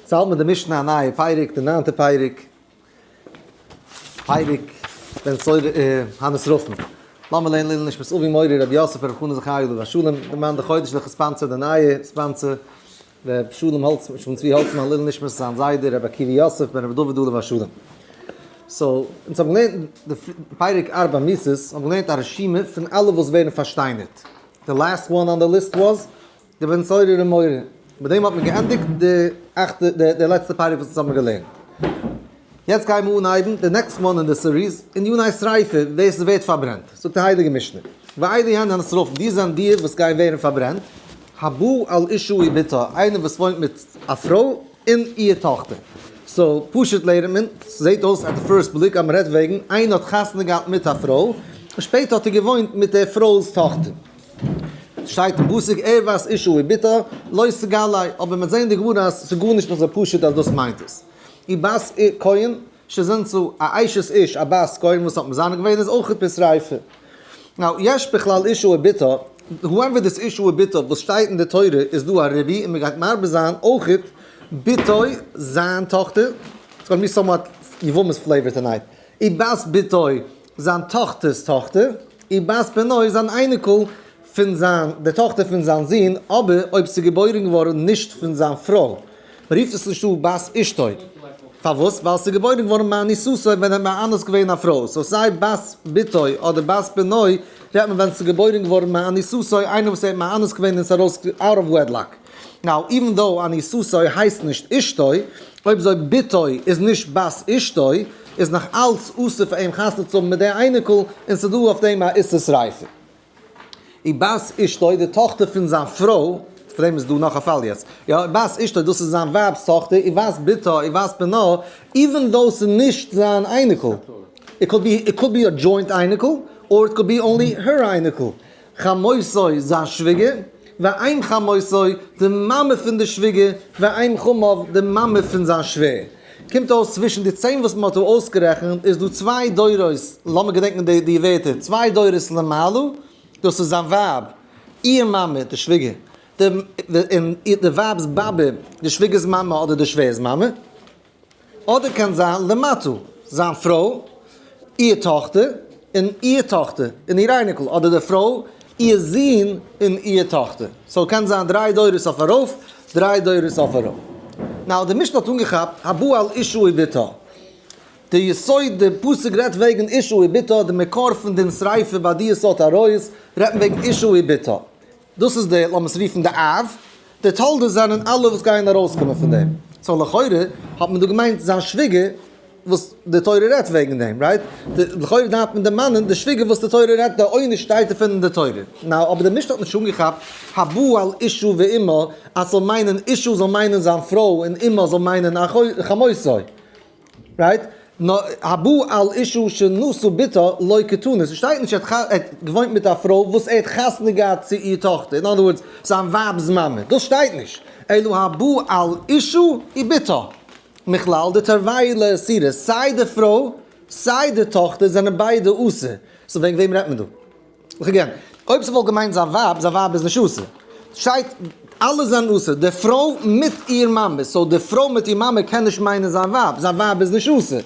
ס'האלט מיט די משנה א נייע פרק, די ניינטע פרק, פרק בן סורר הנשרפים. לאמיר לערנען לעילוי נשמת אבי מורי רבי יוסף ברב חנא זכרי' עליו השלום, די מאן די חודש'ליכע sponsor, די נייע sponsor, ר' שלום האלצמאן, שלום צבי האלצמאן, לעילוי נשמת זיין זיידע רבי עקיבא יוסף בן רבי דוד עליו השלום. So, אונז האבן געלערנט די פרק ארבע מיתות, האבן געלערנט א רשימה פון אלע וואס ווערן פארשטיינערט. The last one on the list was די בן סורר ומורה. מיט דעם האט מען געענדיגט די אכטע, די לעצטע פרק וואס אונז האבן געלערנט. יעצט גייען מיר אנהייבן די next one אין די series, עניני שריפה, ווער ס'ווערט פארברענט. זאגט די הייליגע משנה, ואלו הן הנשרפים, די זענען די וואס גייען ווערן פארברענט, הבא על אשה ובתה, איינער וואס וואוינט מיט א פרוי און איר טאכטער. So, פשוט לערנט מען, ס'זעט אויס at the first בליק אז מ'רעדט וועגן איינער האט חתונה געהאט מיט א פרוי, און שפעטער האט ער געוואוינט מיט דער פרוי'ס טאכטער. שטייט אין פסוק ערות אשה ובתה לא תגלה, אבער מ'וועט זען אין די גמרא אז ס'איז גארנישט אזוי פשוט אז דאס מיינט עס. ובת כהן שזינתה, א אשת איש, א בת כהן וואס האט מזנה געווען איז אויך בשריפה. Now, יש בכלל אשה ובתה, whoever this אשה ובתה וואס שטייט אין די תורה איז דא א ריבוי און מ'גייט מרבה זיין אויכעט בתו זיין טאכטער, it's gonna be somewhat יבמות flavor tonight, ובת בתו זיין טאכטער'ס טאכטער, ובת בנו זיין אייניקל פון זיין די טאכטער פון זיין זון, אבער אויב ס'איז געבוירן געווארן נישט פון זיין פרוי, מ'רופט עס נישט אן בת אשתו, פארוואס? ווייל ס'איז געבוירן געווארן מאנוסתו ווען ער האט מאנס געווען א פרוי, so סיי בת בתו אדער בת בנו רעדט מען ווען ס'איז געבוירן געווארן מאנוסתו, איינער וואס ער האט מאנס געווען און ס'איז ארויס out of wedlock. Now, even though אנוסתו הייסט נישט אשתו, אויב אזוי בתו איז נישט בת אשתו, איז נאך אלץ אסור פאר אים חתונה צו האבן מיט די אייניקל, און ס'איז דא אויף דעם א איסור שריפה. ובת אשתו, די טאכטער פון זיין פרוי, פאר דעם איז דא נאך א פאל יעצט, יא, בת אשתו, דאס איז זיין ווייב'ס טאכטער, ובת בתה, ובת בנה, even though ס'איז נישט זיין אייניקל, it could be, it could be a joint אייניקל, or it could be only her אייניקל, חמותו, זיין שוויגער, ואם חמותו, די מאמע פון די שוויגער, ואם חמיו, די מאמע פון זיין שווער. קומט אויס צווישן די 10 וואס מען האט דא אויסגערעכנט איז דא צוויי דורות, לאמיר געדענקן די די ווערטער, צוויי דורות למעלה, דאס איז זיין ווייב, איר מאמע, די שוויגער, די און די ווייב'ס באבע, די שוויגער'ס מאמע אדער די שווער'ס מאמע. אדער קען זיין למטה, זיין פרוי, איר טאכטער, און איר טאכטער, און איר אייניקל, אדער די פרוי, איר זון, און איר טאכטער. So קען זיין דריי דורות אויף ארויף, דריי דורות אויף אראפ. Now, די משנה האט אנגעכאפט, הבא על אשה ובתה. די יסוד, די פסוק רעדט וועגן אשה ובתה, די מקור פון דין שריפה ביי די סארט עריות, רעדט מען וועגן אשה ובתה. דאס איז די, לאמיר עס רופן די אב, די תולדות זענען אלע וואס גייען ארויסקומען פון דעם. So לכאורה האט מען דא געמיינט זיין שוויגער וואס די תורה רעדט וועגן דעם, right? לכאורה דארף מען דערמאנען די שוויגער וואס די תורה רעדט, די עונש שטייט דערפון אין די תורה. Now, אבער די משנה האט נישט אנגעכאפט הבא על אשה ואמה אז ס'זאל מיינען אשה זאל מיינען זיין פרוי און אמה זאל מיינען חמותו. Right? נאר הבא על אשה שנשא בתה לא קתני, ס'שטייט נישט ער האט געוואוינט מיט א פרוי וואס ער האט חתונה געהאט צו איר טאכטער, in other words זיין ווייב'ס מאמע, דאס שטייט נישט, אלא הבא על אשה ובתה, מכלל דתרוייהו לאיסורא, סיי די פרוי סיי די טאכטער זענען ביידע אסור, so וועגן וועם רעדט מען דא? Again, אויב ס'וואלט געמיינט זיין ווייב, זיין ווייב איז נישט אסור. שטייט, אלע זענען אסור, די פרוי מיט איר מאמע, so די פרוי מיט איר מאמע קען נישט מיינען זיין ווייב, זיין ווייב איז נישט אסור.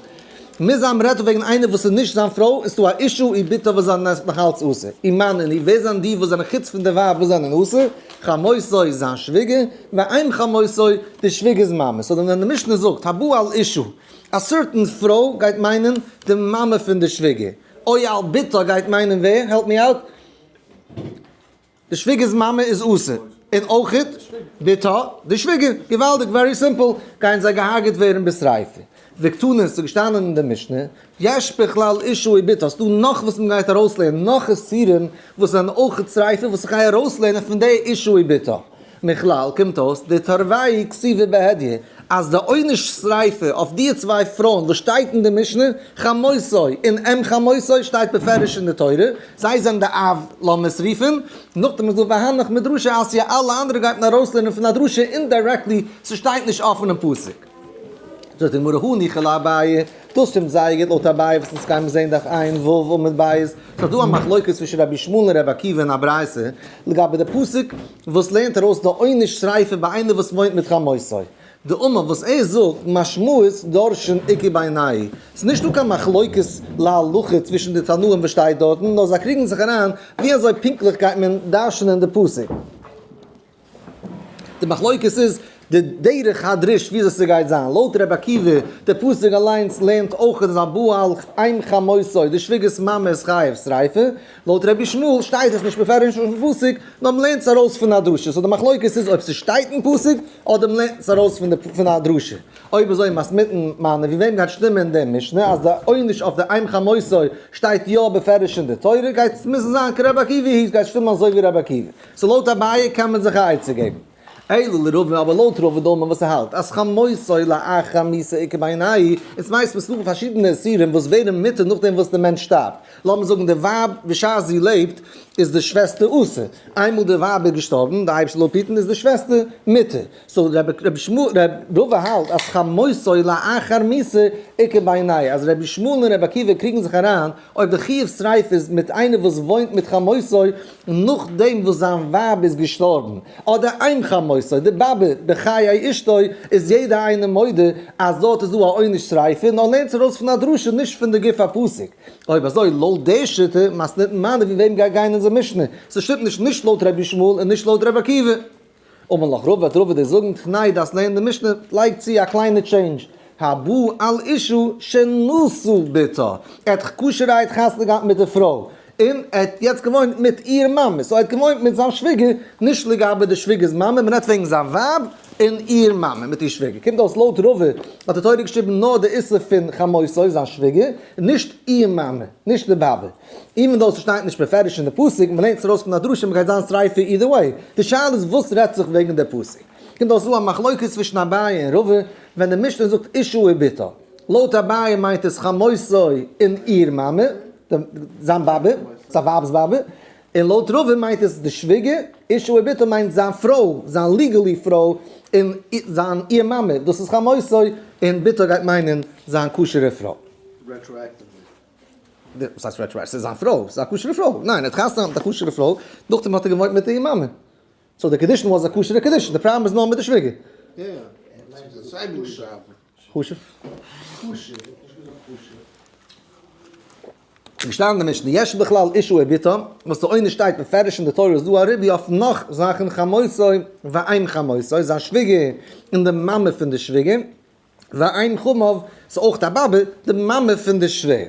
מוז זיין מ'רעדט דא וועגן איינער וואס איז נישט זיין פרוי, איז דא א אשה ובתה וואס זענען נאך אלץ אסור. ומאן נינהו, ווער זענען די וואס זענען חוץ פון די ווייב וואס זענען אסור? חמותו איז זיין שוויגער, ואם חמותו, די שוויגער'ס מאמע. So ווען די משנה זאגט, הבא על אשה, א certain פרוי גייט מיינען די מאמע פון די שוויגער. או על בתה גייט מיינען ווער? Help me out. די שוויגער'ס מאמע איז אסור. און אויכעט בתה די שוויגער. געוואלדיג, very simple. גייען זיי געהארגעט ווערן בשריפה. וקתני, ס'איז געשטאנען אין די משנה, יש בכלל אשה ובתה, ס'דא נאך וואס מ'גייט ארויסלערנען, נאך איסורים וואס זענען אויכעט שריפה וואס איך גיי ארויסלערנען פון די אשה ובתה. מכלל קומט אויס דתרוייהו כתיבי בהדיא אז די עונש שריפה אויף די צוויי פרויען וואס שטייט אין די משנה חמותו און אם חמותו שטייט בפירוש אין די תורה, זיי זענען די אב למשריפים, נאכדעם איז דא והנך מדרשה אתיא אלע אנדערע גייט מען ארויסלערנען פון א דרשה indirectly ס'שטייט נישט אפען אין פסוק. זאגט די גמרא הניחא לאביי, דאס שטימט זייער גוט לויט אביי וואס אונז גיימיר זעהן דף עיין ו' עמוד ב', ס'איז דא א מחלוקת צווישן רבי ישמעאל און רבי עקיבא אין א ברייתא לגבי די פסוק וואס לערנט ארויס די עונש שריפה ביי איינער וואס וואוינט מיט חמותו. דאמר וואס ער זאגט משמעות דורשין איכא בינייהו, ס'איז נישט דא קיין מחלוקת להלכה צווישן די תנאים וואס שטייט דארטן, נאר זיי קריגן זיך אריין ווי אזוי פונקטליך גייט מען דרש'נען די פסוק. די מחלוקת איז די דרך הדרוש וויאזוי ס'גייט זיין, לויט ר' עקיבא, די פסוק אליינס לערנט אויך אז הבא על אם חמותו, די שוויגער'ס מאמע איז חייב שריפה, לויט רבי ישמעאל שטייט עס נישט בפירוש אין פסוק, נאר מ'לערנט עס ארויס פון א דרשה, so די מחלוקת איז אויב ס'שטייט אין פסוק אדער מ'לערנט עס ארויס פון א דרשה. אויב אזוי מתניתין מני ווי וועם גייט שטימען די משנה אז די עונש אויף די אם חמותו שטייט יא בפירוש אין די תורה גייט עס מוזן זיין כרבי עקיבא היא, גייט שטימען אזוי ווי רבי עקיבא. so לויט אביי קען מען זיך א עצה געבן. אלא לרבא אבער לויט רבא דאמר וואס ער האלט אז חמותו לאחר מיתה איכא בינייהו, אונז ווייסט מען ס'דא פארשידענע איסורים וואס ווערן מותר נאכדעם וואס די מענטש שטארבט, לאמיר זאגן די ווייב בשעת זי לעבט איז די שוועסטער אסור, איינמאל די ווייב איז געשטארבן, די אייבערשטער זאל אפהיטן, איז די שוועסטער מותר. so רבי ישמעאל רבי רבא האלט אז חמותו לאחר מיתה איכא בינייהו, אז רבי ישמעאל און רבי עקיבא קריגן זיך אריין אויב די חיוב שריפה איז מיט איינער וואס וואוינט מיט חמותו נאכדעם וואס זיין ווייב איז געשטארבן, אדער אם חמותו, די באבע בחיי אשתו, איז יעדער איינער מודה אז דארט איז דא א עונש שריפה, נאר לערנט עס ארויס פון א דרשה נישט פון די גוף הפסוק. אויב אזוי לויט די שיטה מתניתין מני ווי וועם גייט גיין אונזער משנה? ס'שטימט נישט נישט לויט רבי ישמעאל און נישט לויט רבי עקיבא. אמר לך רבא וועט רבא דיר זאגן תנאי דארפסט לערנען די משנה, לייג צו א קליינע change, הבא על אשה שנשא בתה, ער האט כשר'ערהייט חתונה געהאט מיט די פרוי, און ער האט יעצט געוואוינט מיט איר מאמע, so ער האט געוואוינט מיט זיין שוויגער, נישט לגבי די שוויגער'ס מאמע, מען רעדט וועגן זיין ווייב און איר מאמע מיט איר שוויגער, קומט אויס לויט רבא האט די תורה געשריבן נאר די איסור פון חמותו זיין שוויגער, נישט איר מאמע, נישט די באבע. even though ס'שטייט נישט בפירוש אין די פסוק, מ'לערנט עס ארויס פון א דרשה מ'גייט זיין שריפה either way. די שאלה איז וואס רעדט זיך וועגן די פסוק. קומט אויס דא א מחלוקת צווישן אביי און רבא, ווען די משנה זאגט אשה ובתה. לויט אביי מיינט עס חמותו און איר מאמע, זיין באבע, זיין ווייב'ס באבע. און לויט רבא מיינט עס די שוויגער, אשה ובתה מיינט זיין פרוי, זיין legally פרוי, און זיין איר מאמע, דאס איז חמותו, און בתה גייט מיינען זיין כשר'ע פרוי. Retroactively. וואס הייסט retroactive? ס'איז זיין פרוי, ס'איז א כשר'ע פרוי. ניין, ער האט חתונה געהאט מיט א כשר'ע פרוי, נאכדעם האט ער געוואוינט מיט איר מאמע. so די קידושין was א כשר'ע קידושין, די פראבלעם איז נאר מיט די שוויגער. יא, סיי ווי די פראבלעם. כשר. געשטאנען אין די משנה, יש בכלל אשה ובתה, וואס די עונש שטייט מפרש אין די תורה איז דא א ריבוי אויף נאך זאכן חמותו ואם חמותו, זיין שוויגער און די מאמע פון די שוויגער. ואם חמיו, ס'איז אויך א באבע, די מאמע פון די שווער.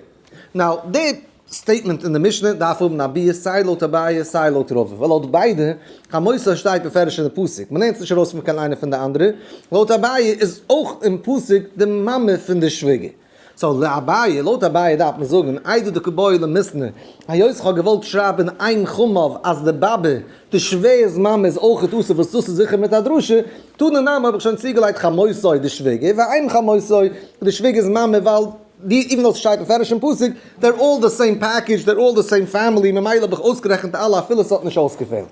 now, די statement אין די משנה דארף האבן א ביאור סיי לויט אביי סיי לויט רבא, ווייל לויט ביידע, חמותו שטייט בפירוש אין די פסוק, מ'לערנט עס נישט ארויס פון קיין איינע פון די אנדערע, לויט אביי איז אויך אין פסוק די מאמע פון די שוויגער. so לאביי, לויט אביי דארף מען זאגן, איידי דקא בעי למיתנא, היות כ'האב געוואלט שרייבן אם חמיו אז די באבע, די שווער'ס מאמע איז אויכעט אסור וואס דאס איז זיכער מיט א דרשה, תנא נמי האב איך שוין צוגעלייגט חמותו די שוויגער, ואם חמותו די שוויגער'ס מאמע ווייל די even though ס'שטייט מפורש אין פסוק, they're all the same package, they're all the same family, ממילא האב איך אויסגערעכנט אלע אפילו ס'האט נישט אויסגעפעלט.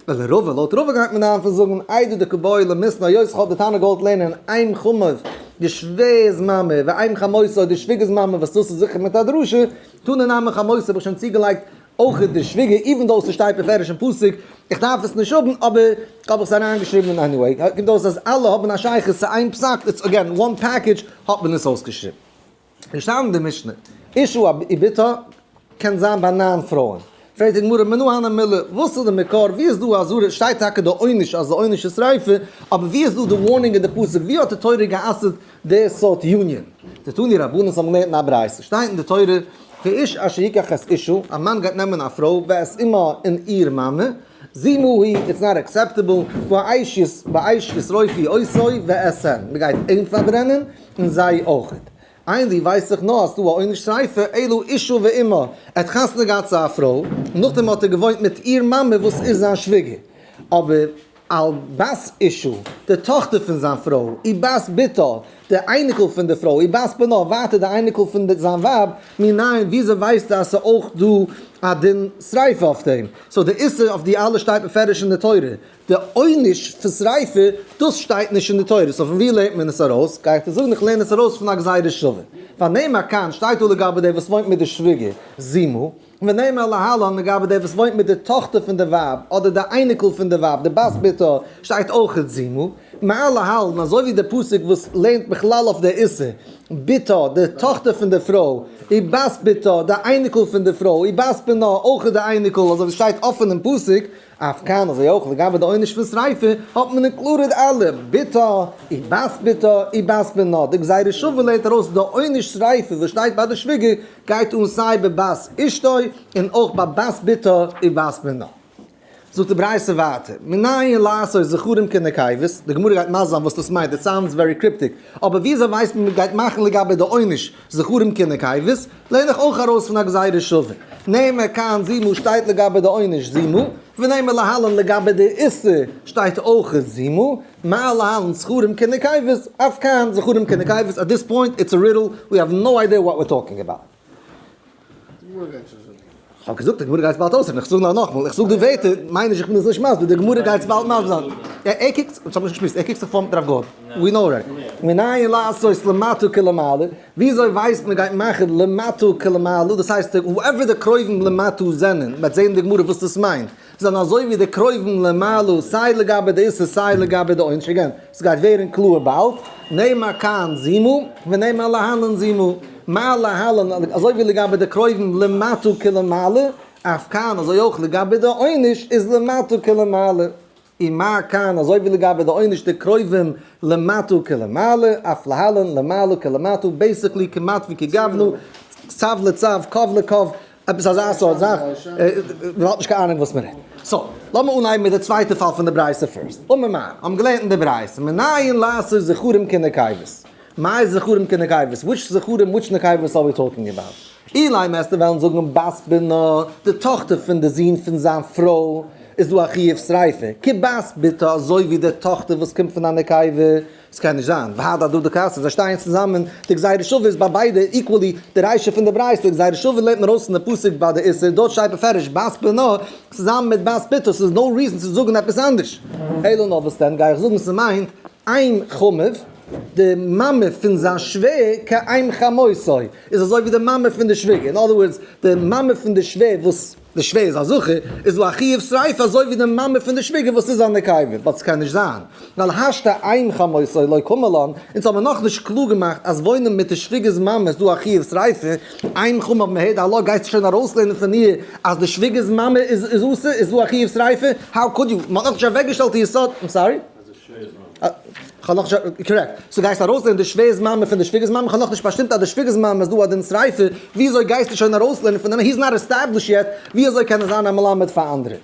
ולרבא, לויט רבא גייט מען דארפן זאגן איידי דקא בעי למיתנא היות כ'האב די תנא געוואלט לערנען אם חמיו די שווער'ס מאמע ואם חמותו די שוויגער'ס מאמע וואס דאס איז זיכער מיט א דרשה, תנא נמי חמותו האב איך שוין צוגעלייגט אויך די שוויגער even though ס'שטייט בפירוש אין פסוק, איך דארף עס נישט האבן אבער האב איך עס אריינגעשריבן anyway, קומט אויס אז אלע האבן א שייכות צו איין פסק, it's again one package האט מען עס אויסגעשריבן. געשטאנען אין די משנה, אשה ובתה קען זיין ביי ניין פרויען. פרעגט די גמרא מנא הני מילי, וואס איז די מקור, ווי איז דא אזהרה, שטייט טאקע די עונש אז די עונש איז שריפה, אבער ווי איז דא די warning אין די פסוק, ווי האט די תורה גע'אסר'ט די סארט union? דתנו רבנן האבן געלערנט אין א ברייתא, שטייט אין די תורה, האיש אשר יקח את אשה, א מאן גייט נעמען א פרוי, ואת אמה און איר מאמע, זמה היא, it's not acceptable, והאש ישרפו אותו ואת הן, מ'גייט אים פארברענען און זיי אויכעט. אין לי ווייס איך נאר אז ס'דא א עונש שריפה אלא אשה ואמה, ער האט חתונה געהאט צו א פרוי, און נאכדעם האט ער געוואוינט מיט איר מאמע וואס איז זיין שוויגער, אבער על בת אשה, די טאכטער פון זיין פרוי, ובת בתה, די אייניקל פון די פרוי, ובת בנה, ווייטער די אייניקל פון זיין ווייב, מנין, וויאזוי ווייסטו אז ס'איז אויך דא א דין שריפה אויף דעם? so די איסור אויף די אלע שטייט מפורש אין די תורה, די עונש פון שריפה, דאס שטייט נישט אין די תורה, so פון ווי לערנט מען עס ארויס? גיי איך דיר זאגן, איך לערן עס ארויס פון א גזירה שווה. ונאמר כאן שטייט דא לגבי דער וואס וואוינט מיט די שוויגער, זמה, ונאמר להלן לגבי דער וואס וואוינט מיט די טאכטער פון די ווייב, אדער די אייניקל פון די ווייב, די בת בתה, שטייט אויכעט זמה. מה להלן, אזוי ווי די פסוק וואס לערנט בכלל אויף די איסור, בתה, די טאכטער פון די פרוי, ובת בתה, די אייניקל פון די פרוי, ובת בנה, אויך די אייניקל, אזוי ווי ס'שטייט אפען אין פסוק, אף כאן, אזוי אויך לגבי די עונש פון שריפה, האט מען included אלע, בתה, ובת בתה, ובת בנה, די גזירה שווה לערנט ארויס די עונש שריפה וואס שטייט ביי די שוויגער, גייט אן סיי בבת אשתו און אויך ביי בת בתה ובת בנה. זאגט די ברייתא ווייטער, מנין לעשות זכרים כנקבות, די גמרא גייט מסביר זיין וואס דאס מיינט, it sounds very cryptic, אבער וויאזוי ווייסט מען מ'גייט מאכן לגבי די עונש זכרים כנקבות, לערן איך אויך ארויס פון א גזירה שווה, נאמר כאן זימה שטייט לגבי די עונש זימה, ונאמר להלן לגבי די איסור שטייט אויך זימה, מה להלן זכרים כנקבות, אף כאן זכרים כנקבות, at this point it's a riddle, we have no idea what we're talking about. די גמרא גייט שוין זאגן. כ'האב געזאגט די גמרא גייט עס באלד אויסרעדן, איך זאג נאר נאכמאל, איך זאג די ווערטער, מיין נישט איך בין עס נישט מסביר, די גמרא גייט עס באלד מסביר זיין. ער קוקט, אונז האבן נישט געשמועסט, ער קוקט זיך פאר מיט רב גאלד, we know already. מנין לעשות למטה כלמעלה, וויאזוי ווייסט מען גייט מאכן למטה כלמעלה, דאס הייסט whoever די קרובים למטה זענען, מ'וועט זען אין די גמרא וואס דאס מיינט, זענען אזוי ווי די קרובים למעלה סיי לגבי די איסור סיי לגבי די עונש, again, ס'גייט ווערן קלאר באלד, נאמר כאן זימה ונאמר להלן זימה, מה להלן אזוי ווי לגבי די קרובים למטה כלמעלה, אף כאן אזוי אויך לגבי די עונש איז למטה כלמעלה, און מה כאן אזוי ווי לגבי די עונש די קרובים למטה כלמעלה, אף להלן למעלה כלמטה, basically כמעט ווי כגוונא, צו לצו, קו לקו, עפעס אזא סארט זאך, מ'האט נישט קיין אהנונג וואס מ'רעדט. so, לאמיר אנהייבן מיט די צווייטע פאל פון די ברייתא first. אמר מר, האבן געלערנט אין די ברייתא, מנין לעשות זכרים כנקבות? מאי זכרים כנקבות? which זכרים which נקבות are we talking about? אילימא וועסטו וועלן זאגן בת בנה, די טאכטער פון די זון פון זיין פרוי, איז דא א חיוב שריפה, כבת בתה אזוי ווי די טאכטער וואס קומט פון א נקבה, ס'קען נישט זיין, והא הדדי קאתי, זיי שטייען צוזאמען, די גזירה שווה איז ביי ביידע equally, די רישא פון די ברייתא, די גזירה שווה לערנט מען ארויס פון די פסוק ביי די איסור, דארט שטייט בפירוש בת בנה צוזאמען מיט בת בתו, ס'איז no reason צו זאגן עפעס אנדערש. אלא נאר וואס דען גיי איך זאגן ס'מיינט אם חמיו, די מאמע פון זיין שווער כאם חמותו, איז אזוי ווי די מאמע פון די שוויגער, in other words, די מאמע פון די שווער וואס. די שווער איז א זכר, איז דא א חיוב שריפה אזוי ווי די מאמע פון די שוויגער וואס איז א נקבה, but ס'קען נישט זיין, ווייל השתא אם חמותו לא קאמר לן, אונז האבן נאכנישט קלאר געמאכט אז וואוינען מיט די שוויגער'ס מאמע איז דא א חיוב שריפה, אם חמיו מהעד הלא גייסטו שוין ארויסלערנען פון איר אז די שוויגער'ס מאמע איז אסור, איז דא א חיוב שריפה, how could you, מ'האט נאכנישט אוועקגעשטעלט די יסוד, I'm sorry? כ'האב נאכנישט, correct. so גייסט ארויסלערנען די שווער'ס מאמע פון די שוויגער'ס מאמע? כ'האב נאכנישט באשטימט אז די שוויגער'ס מאמע איז דא א דין שריפה, וויאזוי גייסטו שוין ארויסלערנען פון דעם? he's not established yet, וויאזוי קען ער זיין א מלמד פאר אנדערע?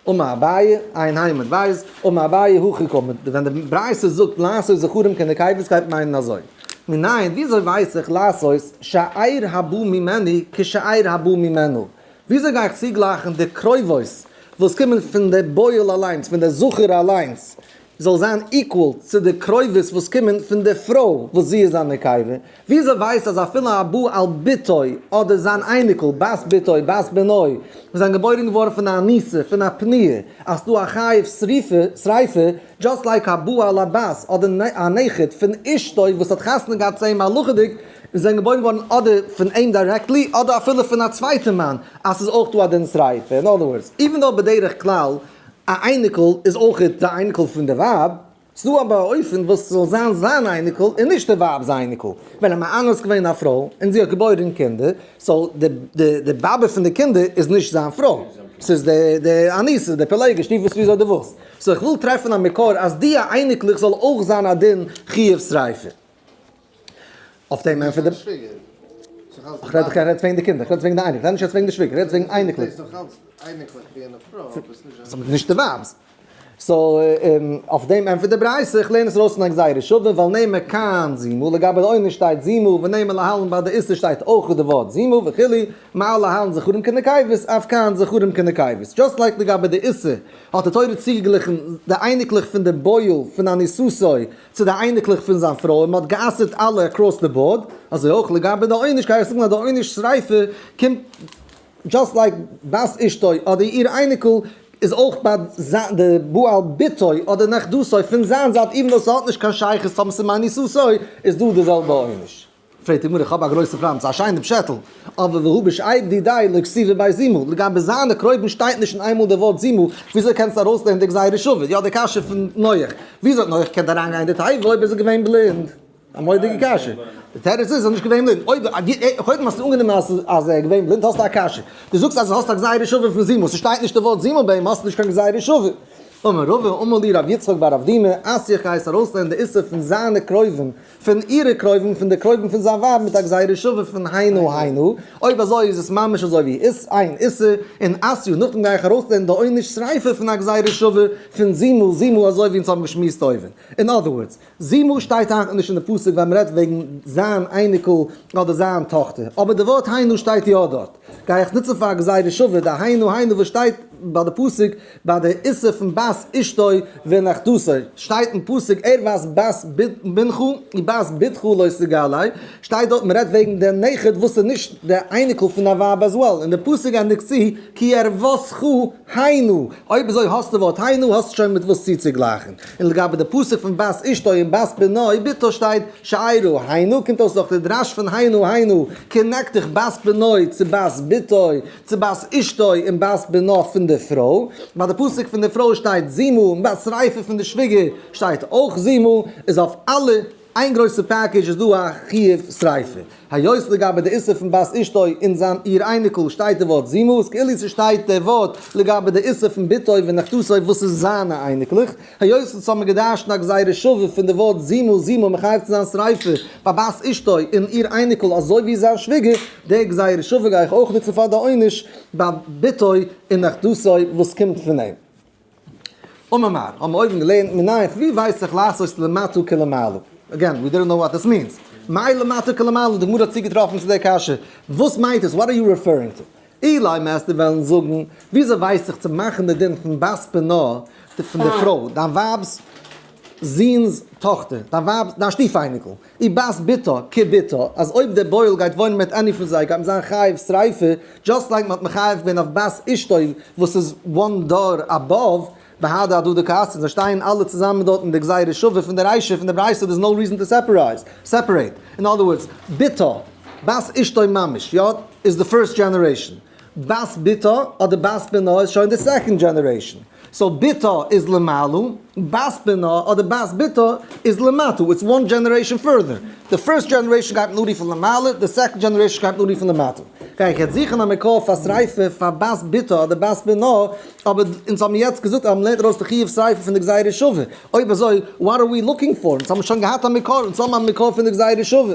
אמר אביי, עיין ה' עמוד ב', אמר אביי הכי קאמר, ווען די ברייתא זאגט לעשות זכרים כנקבות גייט מיינען אזוי. מנין, וויאזוי ווייס איך לעשות שאר הבא ממנו כשאר הבא ממנה? וויאזוי גיי איך צוגלייכן די קרובות וואס קומען פון די בועל אליינס, פון די זכר אליינס, זאל זיין equal צו די קרובות וואס קומען פון די פרוי וואס זי איז א נקבה? וויאזוי ווייסט אז אפילו הבא על בתו אדער זיין אייניקל, בת בתו, בת בנו, וואס זענען געבוירן געווארן פון א אנוסה, פון א פנויה, אז ס'דא א חיוב שריפה, שריפה, just like הבא על הבת אדער א נכד פון אשתו וואס האט חתונה געהאט צו אים הלכה'דיג, און זענען געבוירן געווארן אדער פון אים directly אדער אפילו פון א צווייטע מאן, אז ס'איז אויך דא א דין שריפה. in other words, even though בדרך כלל א אייניקל איז אויך די אייניקל פון די ווייב, ס'דא אבער א אופן וואס ס'זאל זיין זיין אייניקל און נישט די ווייב'ס אייניקל. ווען א מאן איז געווען א פרוי און זי האט געבוירן קינדער, so די באבע פון די קינדער איז נישט זיין פרוי, ס'איז די אנוסה, די פילגש, די וואס וויאזוי דו ווילסט. so איך וויל טרעפן א מקור אז די אייניקלעך זאל אויך זיין א דין חיוב שריפה. אויף דעם ענטפערט די. איך רעד איך רעד וועגן די קינדער, איך רעד וועגן די אייניקלעך, איך רעד נישט יעצט וועגן די שוויגער, איך רעד וועגן אייניקלעך. נישט די ווייב'ס. so אויף דעם ענטפערט די ברייתא, איך לערן עס ארויס פון א גזירה שווה, ווייל נאמר כאן זימה, לגבי די עונש שטייט זימה, ונאמר להלן ביי די איסור שטייט אויך די ווארט זימה וכו', מה להלן זכרים כנקבות, אף כאן זכרים כנקבות. just like לגבי די איסור האט די תורה צוגעגליכן די אייניקלעך פון די בועל פון אנוסתו צו די אייניקלעך פון זיין פרוי און מען האט גע'אסר'ט אלע across the board, אזוי אויך לגבי די עונש גיי איך זאגן אז די עונש שריפה קומט just like בת אשתו אדער איר אייניקל איז אויך ביי די בועל בתו אדער נכדתו פון זיין זייט even though ס'האט נישט קיין שייכות צו מאניסותו איז דא די זעלבע עונש. פרעגט די גמרא, איך האב א גרויסע פראבלעם, ס'איז א שיינע פשעטל, אבער והא בשאר דידיה לא כתיבא ביה זימא, לגבי זיינע קרובים שטייט נישט אין איינמאל די ווארט זימא, וויאזוי קענסטו ארויסלערנען די גזירה שווה? יא די קשיא פון נח, וויאזוי האט נח געקענט אריינגיין אין די תיבה אויב איז ער געווען בלינד? א מורא'דיגע קשיא. די תירוץ איז ער איז נישט געווען בלינד. אויב קודם האסטו אנגענומען אז אז ער איז געווען בלינד האסטו א קשיא. דו זאגסט אז האסט א גזירה שווה פון זימא, ס'שטייט נישט די ווארט זימא ביי אים האסטו נישט קיין גזירה שווה. אמר רבא אמר לי רב יצחק בר אבדימי, אתיא איך גיי עס ארויסלערנען די איסור פון זיינע קרובים פון אירע קרובים פון די קרובים פון זיין ווייב מיט א גזירה שווה פון היינו היינו, אויב אזוי איז עס ממש אזוי ווי איז איין איסור, און אתיא נאכדעם גיי איך ארויסלערנען די עונש שריפה פון א גזירה שווה פון זימא זימא אזוי ווי אונז האבן געשמועסט אויבן. אין other words, זימא שטייט היינט נישט אין די פסוק ווען מ'רעדט וועגן זיין אייניקל אדער זיין טאכטער, אבער די ווארט היינו שטייט יא דארט. גיי איך נוצן פאר א גזירה שווה די היינו היינו וואס שטייט ביי די פסוק ביי די איסור פון בת אשתו ונכדתו, שטייט אין פסוק ערות בת בנך ובת בתך לא תגלה, שטייט דארט מ'רעדט וועגן די נכד וואס איז נישט די אייניקל פון א ווייב as well, און די פסוק ענדיגט צו כי ערותך היינו, אויב אזוי האסטו ווארט היינו האסטו שוין מיט וואס צוצוגלייכן. און לגבי די פסוק פון בת אשתו און בת בנו בתו שטייט שארו היינו, קומט אויס דאך די דרש פון היינו היינו connect איך בת בנו צו בת בתו צו בת אשתו און בת בנו פון די פרוי, ביי די פסוק פון די פרוי שטייט זימא און בת שריפה פון די שוויגער שטייט אויך זימא, איז אויף אלע איין גרויסע package איז דא א חיוב שריפה. היות לגבי די איסור פון בת אשתו און זיין איר אייניקל שטייט די ווארט זימא, איז כאילו ס'שטייט די ווארט לגבי די איסור פון בתו ונכדתו וואס איז זיינע אייניקלעך. היות אונז האבן געדרש'נט א גזירה שווה פון די ווארט זימא זימא מחייב צו זיין שריפה ביי בת אשתו און איר אייניקל אזוי ווי זיין שוויגער, די גזירה שווה גיי איך אויך נוצן פאר די עונש ביי בתו און נכדתו וואס קומט פון אים. אמר מר, האבן מיר אויבן געלערנט מנין פון ווי ווייס איך לעשות למטה כלמעלה? Again, we didn't know what this means. מאי למטה כלמעלה? די גמרא האט צוגעטראפן צו די קשיא. וואס מיינט עס? What are you referring to? אילימא וועסטו וועלן זאגן, וויאזוי ווייס איך צו מאכן די דין פון בת בנה פון די פרוי, דיין ווייב'ס זוהן'ס טאכטער, דיין ווייב'ס, דיין שטיף אייניקל, ובת בתה כבתה, אז אויב דער בועל גייט וואוינען מיט any פון זיי גייט מען זיין חייב שריפה, just like מען האט מחייב געווען אויף בת אשתו וואס איז one דור above, בהדי הדדי קאתו, זיי שטייען אלע צוזאמען דארט אין די גזירה שווה פון די רישא פון די ברייתא, there is no reason to separate, אין other words, בתה, בת אשתו ממש, יא, איז די first generation, בת בתה אדער בת בנה איז שוין די second generation. So בתה איז למעלה, בת בנה אדער בת בתה איז למטה, it's one generation further. די first generation גייט מען אנרופן למעלה, די second generation גייט מען אנרופן למטה. גיי איך יעצט זוכן א מקור פאר שריפה פאר בת בתה אדער בת בנה, אבער אונז האבן יעצט געזאגט אז מ'לערנט ארויס די חיוב שריפה פון די גזירה שווה. אויב אזוי, what are we looking for? אונז האבן שוין געהאט א מקור, אונז האבן א מקור פון די גזירה שווה.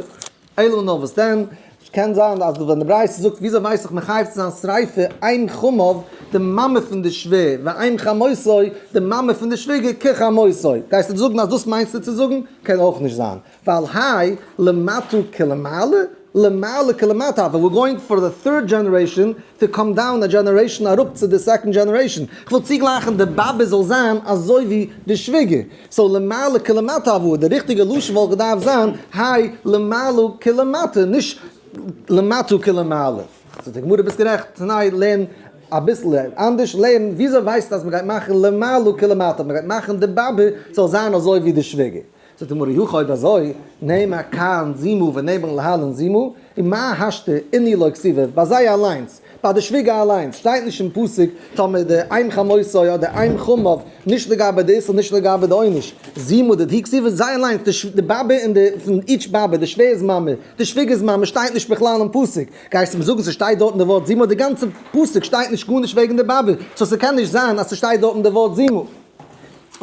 אלא נאר וואס דען? קען זיין אז ווען די ברייתא זאגט וויאזוי ווייס איך מחייב צו זיין שריפה אם חמיו די מאמע פון די שווער ואם חמותו די מאמע פון די שוויגער כחמותו גייסטו זאגן אז דאס מיינסטו צו זאגן? קען אויך נישט זיין ווייל האי למטה כלמעלה למעלה כלמטה אבער we're going for the third generation to come down a generation אראפ צו די second generation כ'וויל צוגלייכן די באבע זאל זיין אזוי ווי די שוויגער. So למעלה כלמטה אבער די ריכטיגע לשון וואלט געדארפט זיין האי למעלה כלמטה נישט למטה כלמעלה. זאגט די גמרא ביסט גערעכט, תנאי לערן אביסל אנדערש, לערן וויאזוי ווייסטו אז מ'גייט מאכן למעלה כלמטה, מ'גייט מאכן די באבע זאל זיין אזוי ווי די שוויגער. זאגט די גמרא אי הכי אויב אזוי נימא כאן זימא ונימא להלן זימא, ומאי השתא איני לא כתיבא, ביי זיי אליינס, ביי די שוויגער אליינס, שטייט נישט אין פסוק טאמער די אם חמותו אדער אם חמיו, נישט לגבי די איסור נישט לגבי די עונש, זימא דידהו כתיבא, זיי אליינס, די באבע און די פון each באבע, די שווער'ס מאמע, די שוויגער'ס מאמע שטייט נישט בכלל אין פסוק, גייסטו מיר זאגן ס'שטייט דארטן די ווארט זימא, די גאנצע פסוק שטייט נישט גארנישט וועגן די באבע, so ס'קען נישט זיין אז ס'שטייט דארטן די ווארט זימא.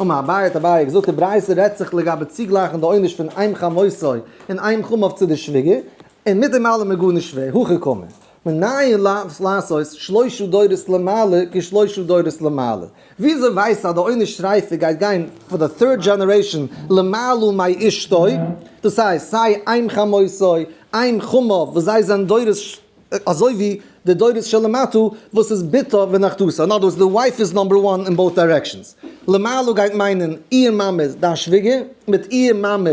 אמר אביי האט אביי געזאגט די ברייתא רעדט זיך לגבי צוגלייכן די עונש פון אם חמותו און אם חמיו צו די שוויגער, און מיט דעם אלעם איז גארנישט שווער, הכי קאמר, מנין לעשות שלושה דורות למעלה כשלושה דורות למעלה, וויאזוי ווייסטו אז די עונש שריפה גייט גיין פאר די third generation למעלה מאשתו, דאס הייסט סיי אם חמותו אם חמיו וואס זיי זענען דורות אזוי ווי די דורות שלמטה וואס איז בתו ונכדתו, in other words די wife איז number one אין both directions, למעלה גייט מיינען איר מאמע דיין שוויגער מיט איר מאמע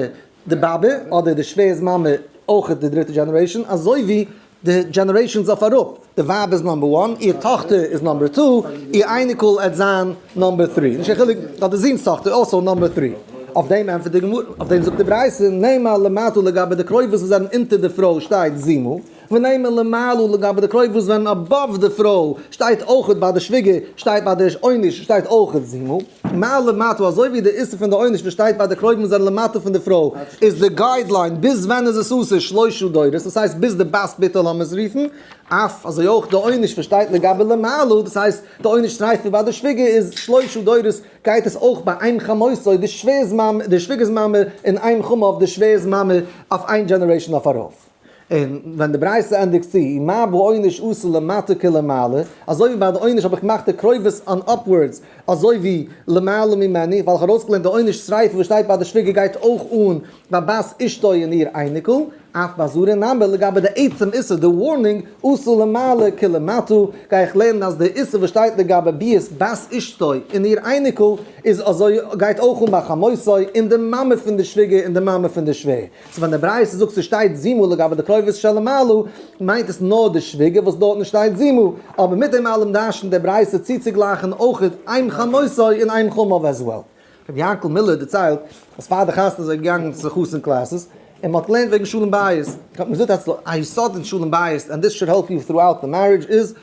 די באבע אדער די שווער'ס מאמע אויך די דריטע generation, אזוי ווי די generations אויף אראפ, די ווייב איז number one, איר טאכטער איז number two, איר אייניקל עט זיין number three, נישט קיין חילוק, אדער זון'ס טאכטער also number three. אויף דעם ענטפערט די גמרא, אויף דעם זאגט די ברייתא, נאמר למטה לגבי די קרובות וואס זענען אונטער די פרוי שטייט זימה, ונאמר למעלה לגבי די קרובות וואס זענען above די פרוי שטייט אויכעט ביי די שוויגער שטייט ביי די עונש שטייט אויכעט זימה. מה למטה אזוי ווי די איסור פון די עונש וואס שטייט ביי די קרובים וואס זענען למטה פון די פרוי איז די guideline ביז ווען איז עס אסור שלושה דורות דאס הייסט ביז די בת בתו לאמיר עס רופן אף אזוי אויך די עונש וואס שטייט לגבי למעלה דאס הייסט די עונש שריפה ביי די שוויגער איז שלושה דורות גייט עס אויך ביי אם חמותו די שווער'ס מאמע די שוויגער'ס מאמע און אם חמיו די שווער'ס מאמע אויף איין generation אויף ארויף. און ווען די ברייתא ענדיגט צו, ומה בעונש עשו למטה כלמעלה, אזוי ווי ביי די עונש האב איך געמאכט די קרובות אן upwards אזוי ווי למעלה ממני, ווייל איך האב ארויסגעלערנט די עונש שריפה וואס שטייט ביי די שוויגער גייט אויך אן ביי בת אשתו און איר אייניקל, אף באזהרה נמי לגבי די עצם איסור די warning עשו למעלה כלמטה, גיי איך לערנען אז די איסור וואס שטייט לגבי ביאת בת אשתו און איר אייניקל איז אזוי גייט אויך אן ביי חמותו און די מאמע פון די שוויגער און די מאמע פון די שווער. so ווען די ברייתא זאגט ס'שטייט זימה לגבי די קרובות שלמעלה, מיינט עס נאר די שוויגער וואס דארטן שטייט זימה, אבער מיט דעם אלעם דרש'נט די ברייתא צוצוגלייכן אויכעט אם חמותו און אם חמיו as well. רבי יענקל מילער דערציילט אז פאר די חתונה איז ער געגאנגען צו חתן classes און מ'האט געלערנט וועגן שלום בית, האט מען געזאגט אז א יסוד אין שלום בית and this should help you throughout the marriage איז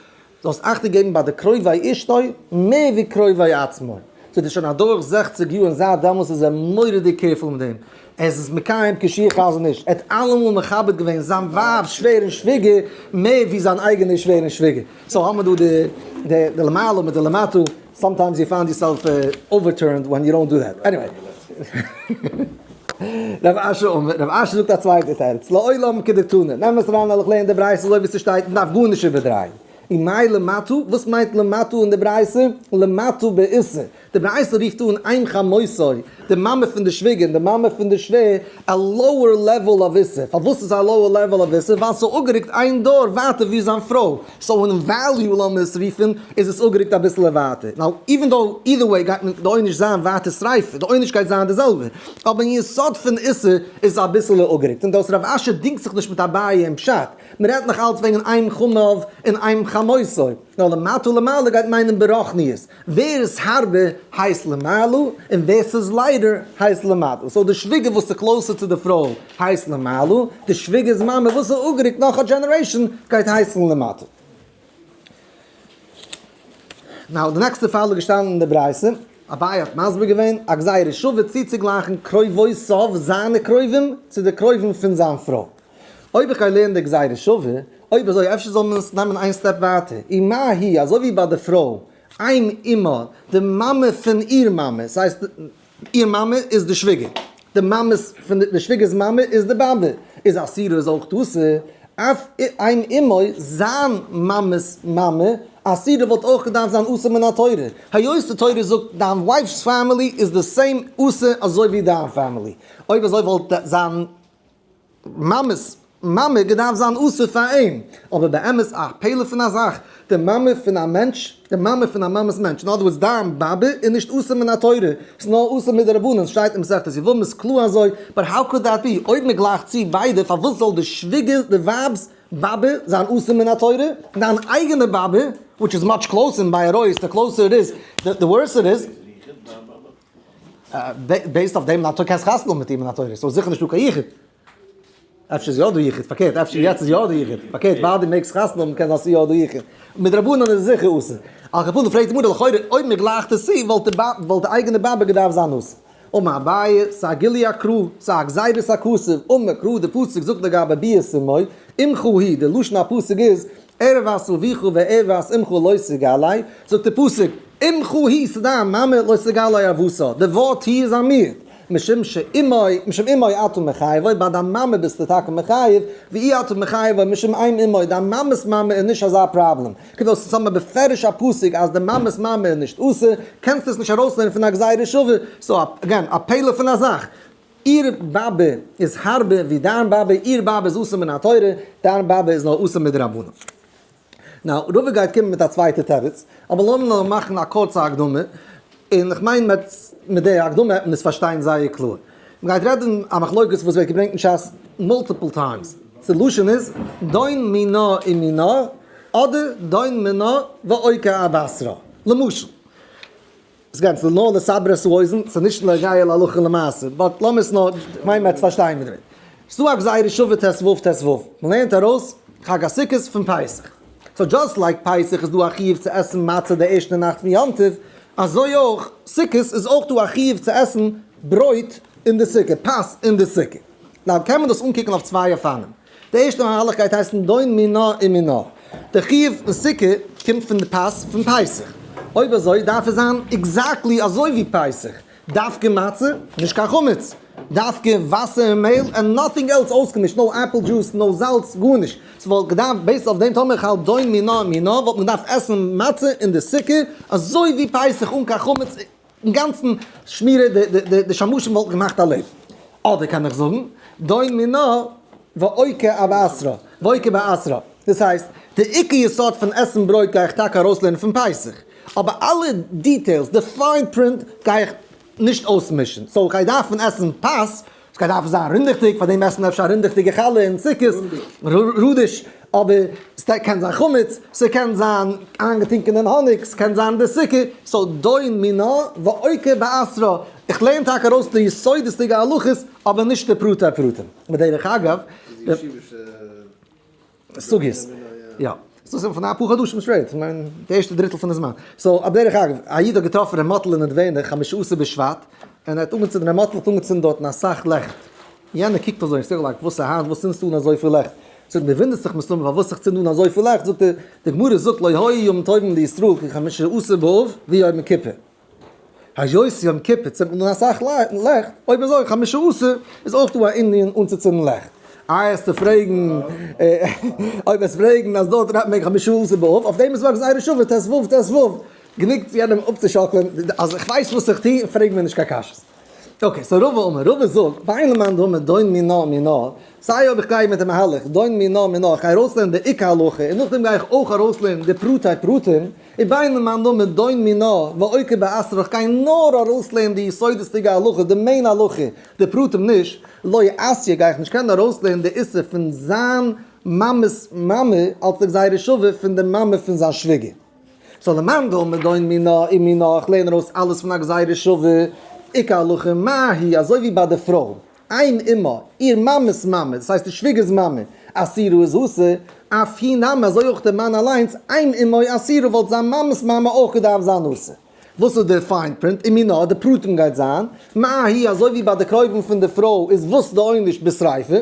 זאלסט אכטונג געבן ביי די קרובי אשתו מער ווי קרובי עצמו. ס'איז שוין אדורך 60 יאר און זייט דעמאלס איז ער מורא'דיג careful מיט דעם. ער איז מקיים כשיהיה חזון איש. ער האט אלעמאל מכבד געווען זיין ווייב שווער און שוויגער מער ווי זיין אייגענע שווער און שוויגער. so האבן מיר דא די די למעלה מיט די למטה. sometimes you find yourself overturned when you don't do that. Anyway. רב אשי אומר, רב אשי זאגט א צווייטע תירוץ, לעולם כדקתני, נעם עס אריין וועל איך לערנען די ברייתא אזוי ווי ס'שטייט, מ'דארף גארנישט איבערדרייען. ומאי למטה, וואס מיינט למטה אין די ברייתא? למטה באיסור. די ברייתא רופט אן אם חמותו, די מאמע פון די שוויגער און די מאמע פון די שווער, א lower level of איסור. פארוואס איז א lower level of איסור? ווייל ס'איז אפגערוקט איין דור ווייטער ווי זיין פרוי. so אין value לאמיר עס רופן, איז עס אפגערוקט אביסעלע ווייטער. Now, even though, either way גייט מען די עונש זיין ווייטער שריפה, די עונש גייט זיין די זעלבע. אבער אין יסוד פון איסור איז עס אביסעלע אפגערוקט. און דאס רב אשי דינגט זיך נישט מיט אביי אין פשט. מען רעדט נאך אלץ וועגן אם חמיו און אם חמותו. נאר למטה למעלה גייט מיינען ברוחניות. ווער איז הארבער הייסט למעלה, און ווער ס'איז לייטער הייסט למטה. so די שוויגער וואס איז closer צו די פרוי הייסט למעלה, די שוויגער'ס מאמע וואס איז אפגערוקט נאך א generation גייט הייסן למטה. Now די נעקסטע פאל איז געשטאנען אין די ברייתא, אביי האט מסביר געווען א גזירה שווה צוצוגלייכן קרובותיו זיינע קרובים צו די קרובים פון זיין פרוי. אויב איך גיי לערנען די גזירה שווה, אויב אזוי אפשר זאל מען עס נעמען איין step ווייטער, ומה היא, אזוי ווי ביי די פרוי, אם אמה, די מאמע פון איר מאמע, ס'הייסט איר מאמע איז די שוויגער, די מאמע'ס פון די שוויגער'ס מאמע איז די באבע, איז אסורה איז אויך אסור, אף אם אמו, זיין מאמע'ס מאמע, אסורה וואלט אויך געדארפט זיין אסור מן התורה, היות די תורה זאגט דיין wife's family איז די same אסור אזוי ווי דיין family, אויב אזוי וואלט זיין מאמע'ס מאמע געדארפט זיין אסור פאר אים, אבער באמת א פלא פון א זאך, די מאמע פון א מענטש, די מאמע פון א מאמע'ס מענטש, אין other words דיין באבע איז נישט אסור מן התורה, ס'איז נאר אסור מדרבנן, ס'שטייט אין מסכת יבמות קלאר אזוי, but how could that be, אויב מ'גלייכט צו ביידע פארוואס זאל די שוויגער, די ווייב'ס באבע זיין אסור מן התורה, דיין אייגענע באבע, which is much closer און ביי עריות די closer it is the worse it is. Based אויף דעם נאטור קענסט חתונה האבן מיט אים אין א תורה, so זיכער נישטא קיין יחוד. אפשר איז יא דא יחוד, פארקערט אפשר יעצט איז יא דא יחוד, פארקערט ווייל דו מעגסט חתונה האבן קען זיין ס'איז יא דא יחוד. מדרבנן איז זיכער אסור. על כל פנים פרעגט די גמרא לכאורה אויב מ'גלייכט עס צו וואלט די וואלט די אייגענע באבע געדארפט זיין אסור. אמר אביי, ס'א גילוי הקרא, ס'א גזירת הכתוב, אמר קרא די פסוק זאגט לגבי ביאת אמו, אמך היא, די לשון הפסוק איז, ערות אביך וערות אמך לא תגלה, זאגט די פסוק, אמך היא ס'דיין מאמע לא תגלה ערותה, די ווארט היא איז א מיעוט, משום שאמו, משום אמו אתה מחייבו, ביי דיין מאמע ביסטו טאקע מחייב, ואי אתה מחייבו משום אם אמו, דיין מאמע'ס מאמע איז נישט אזא פראבלעם, כדי עס איז אבער בפירוש א פסוק אז די מאמע'ס מאמע איז נישט אסור, קענסטו עס נישט ארויסלערנען פון א גזירה שווה, so again, א פלא פון א זאך, איר באבע איז הארבער ווי דיין באבע, איר באבע איז אסור מן התורה, דיין באבע איז נאר אסור מדרבנן. Now, רבא גייט קומען מיט א צווייטע תירוץ, אבער לאמיר נאר מאכן א קורצע הקדמה, און איך מיין מיט מיט די הקדמה וועט מען עס פארשטיין זייער קלאר. מען גייט רעדן א מחלוקת וואס ווערט געברענגט אין שס multiple times. ס'לשון איז, דון מינה ומינה, אדער דון מינה ועוקר אבתרה. למשל. ס'גייט נאר לסבר את האוזן, ס'איז נישט נוגע להלכה למעשה, but לאמיר עס נאר, כ'מיין מ'וועט פארשטיין מיט דעם. ס'דא א גזירה שווה ט ו ט ו, מ'לערנט ארויס חג הסוכות פון פסח. so just like פסח איז דא א חיוב צו עסן מצה די ערשטע נאכט פון יום טוב, אזוי אויך סוכות איז אויך דא א חיוב צו עסן ברויט אין די סוכה, פת אין די סוכה. now קען מען דאס אנקוקן אויף צוויי אופנים. די ערשטע מהלך גייט הייסן דון מינה ומינה. די חיוב אין סוכה קומט פון די פת פון פסח. אויב אזוי דארף עס זיין exactly אזוי ווי פסח. דווקא מצה, נישט קיין חמץ. דווקא וואסער און מעהל and nothing else אויסגעמישט, no apple juice, no זאלץ, גארנישט. ס'וואלט געדארפט, based אויף דעם טאמער איך האלט דון מינה ומינה, וואלט מען געדארפט עסן מצה אין די סוכה אזוי ווי פסח אן קיין חמץ, אינגאנצן שמירה, די שמשים וואלטן געמאכט א לעבן. אדער קען איך זאגן, דון מינה ואוקי אבתרא, ואוקי באתרא. דאס הייסט, די עיקר יסוד פון עסן ברויט גיי איך טאקע ארויסלערנען פון פסח, אבער אלע details, די fine print, גיי איך נישט אויסמישן. so איך גיי דארפן עסן פת, עס גייט דארפן זיין רינדעכדיג, פאר דעם עסט מען אפשר א רינדעכדיגע חלה אין סוכות, radish, אבער ס'קען זיין חמץ, ס'קען זיין איינגעטונקען אין האניג, ס'קען זיין די סוכה, so דון מינה ואוקי באתרא, איך לערן טאקע ארויס די יסודות'דיגע הלכות, אבער נישט די פרטי פרטים. בדרך אגב, סוגיות. יא. ס'איז פון אפאר חדשים straight, כ'מיין די ערשטע דריטל פון די זמן. so א בדרך אגב, א איד האט געטראפן ר' מאטל אין נדבורנה חמשה עשר בשבט, און ער האט אנגעצינדן, ר' מאטל האט אנגעצינדן דארטן אסאך לעכט. יענער קוקט אזוי און שטעלט like, וואס איז היינט, וואס צינדסטו אן אזויפיל לעכט? זאגט ער, דו וואונדערסט זיך מסתמא פארוואס איך צינד אן אזויפיל לעכט, זאגט ער, די גמרא זאגט לא היו ימים טובים לישראל כחמשה עשר באב ויום כיפור. היות יום כיפור צינדט מען אן אסאך לעכט, אויב אזוי חמשה עשר איז אויך דא א ענין אנצוצינדן לעכט. איי וועסטו פרעגן, אויב וועסט פרעגן אז דארט רעדט מען וועגן חמשה עשר באב, אויף דעם איז דא א גזירה שווה ט ו ט ו, גענוג צו יענעם אפצושאקלען אז איך ווייס וואס איך טו און פרעג מיר נישט קיין קשיות. okay, so רבא אמר, רבא זאגט, בין למאן דאמר דון מינה מינה, סיי אויב איך גיי מיט די מהלך, דון מינה מינה, איך גיי ארויסלערנען די עיקר הלכה, און נאכדעם גיי איך אויך ארויסלערנען די פרטי פרטים, און בין למאן דאמר דון מינה ואוקי באתרא, איך גיי נאר ארויסלערנען די יסודות'דיגע הלכה, די main הלכה, די פרטים נישט, לא אתיא גיי איך נישט קענען ארויסלערנען די איסור פון זיין מאמע'ס מאמע אלס די גזירה שווה פון די מאמע פון זיין שוויגער. so למאן דאמר דון מינה ומינה, איך לערן ארויס אלעס פון א גזירה שווה, עיקר הלכה מה היא, אזוי ווי ביי די פרוי, אם אמה, איר מאמע'ס מאמע, דאס הייסט די שוויגער'ס מאמע, אסירה איז אסור, אף היא נמי, אזוי אויך דער מאן אליינס, אם אמו אסירה וואלט זיין מאמע'ס מאמע אויך געדארפט זיין אסור. וואס איז די fine print? ומינה, די פרטים גייט זיין, מה היא, אזוי ווי ביי די קרובים פון די פרוי איז וואס די עונש בשריפה,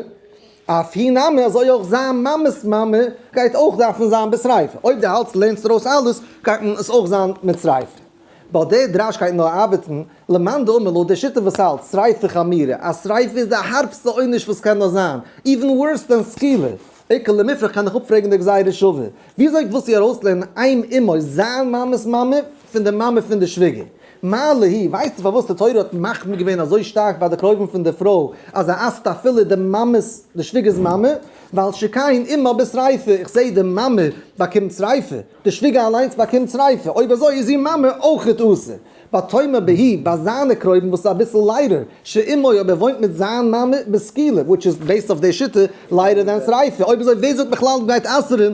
אף היא נמי, אזוי אויך זיין מאמע'ס מאמע גייט אויך דארפן זיין בשריפה. אויב דו האלטסט לערנסט ארויס אלעס, גייט מען עס אויך זיין מיט שריפה. but דער דרש גייט נאר ארבעטן למאן דאמר לויט די שיטה וואס האלט שריפה חמירא, אז שריפה איז די הארבסטע עונש וואס קען נאר זיין, even worse than סקילה. איכא למיפרך קען איך אפפרעגן די גזירה שווה. וויאזוי ווילסטו ארויסלערנען אם אמו, זיין מאמע'ס מאמע, פון די מאמע פון די שוויגער? מה להיא, ווייסטו פארוואס די תורה האט מחמיר געווען אזוי שטארק ביי די קרובים פון די פרוי אז זיי אסר'ט אפילו די מאמע'ס, די שוויגער'ס מאמע? ווייל שכן אמה בשריפה, איך זעה די מאמע באקומט שריפה, די שוויגער אליינס באקומט שריפה, אויב אזוי איז איר מאמע אויכעט אסור. ותאמר בהיא, ביי זיינע קרובים וואס איז אביסל לייטער, שאמו אויב ער וואוינט מיט זיין מאמע בסקילה, which is based אויף די שיטה, lighter than שריפה, אויב אזוי ווער זאגט בכלל גייט אסר'ן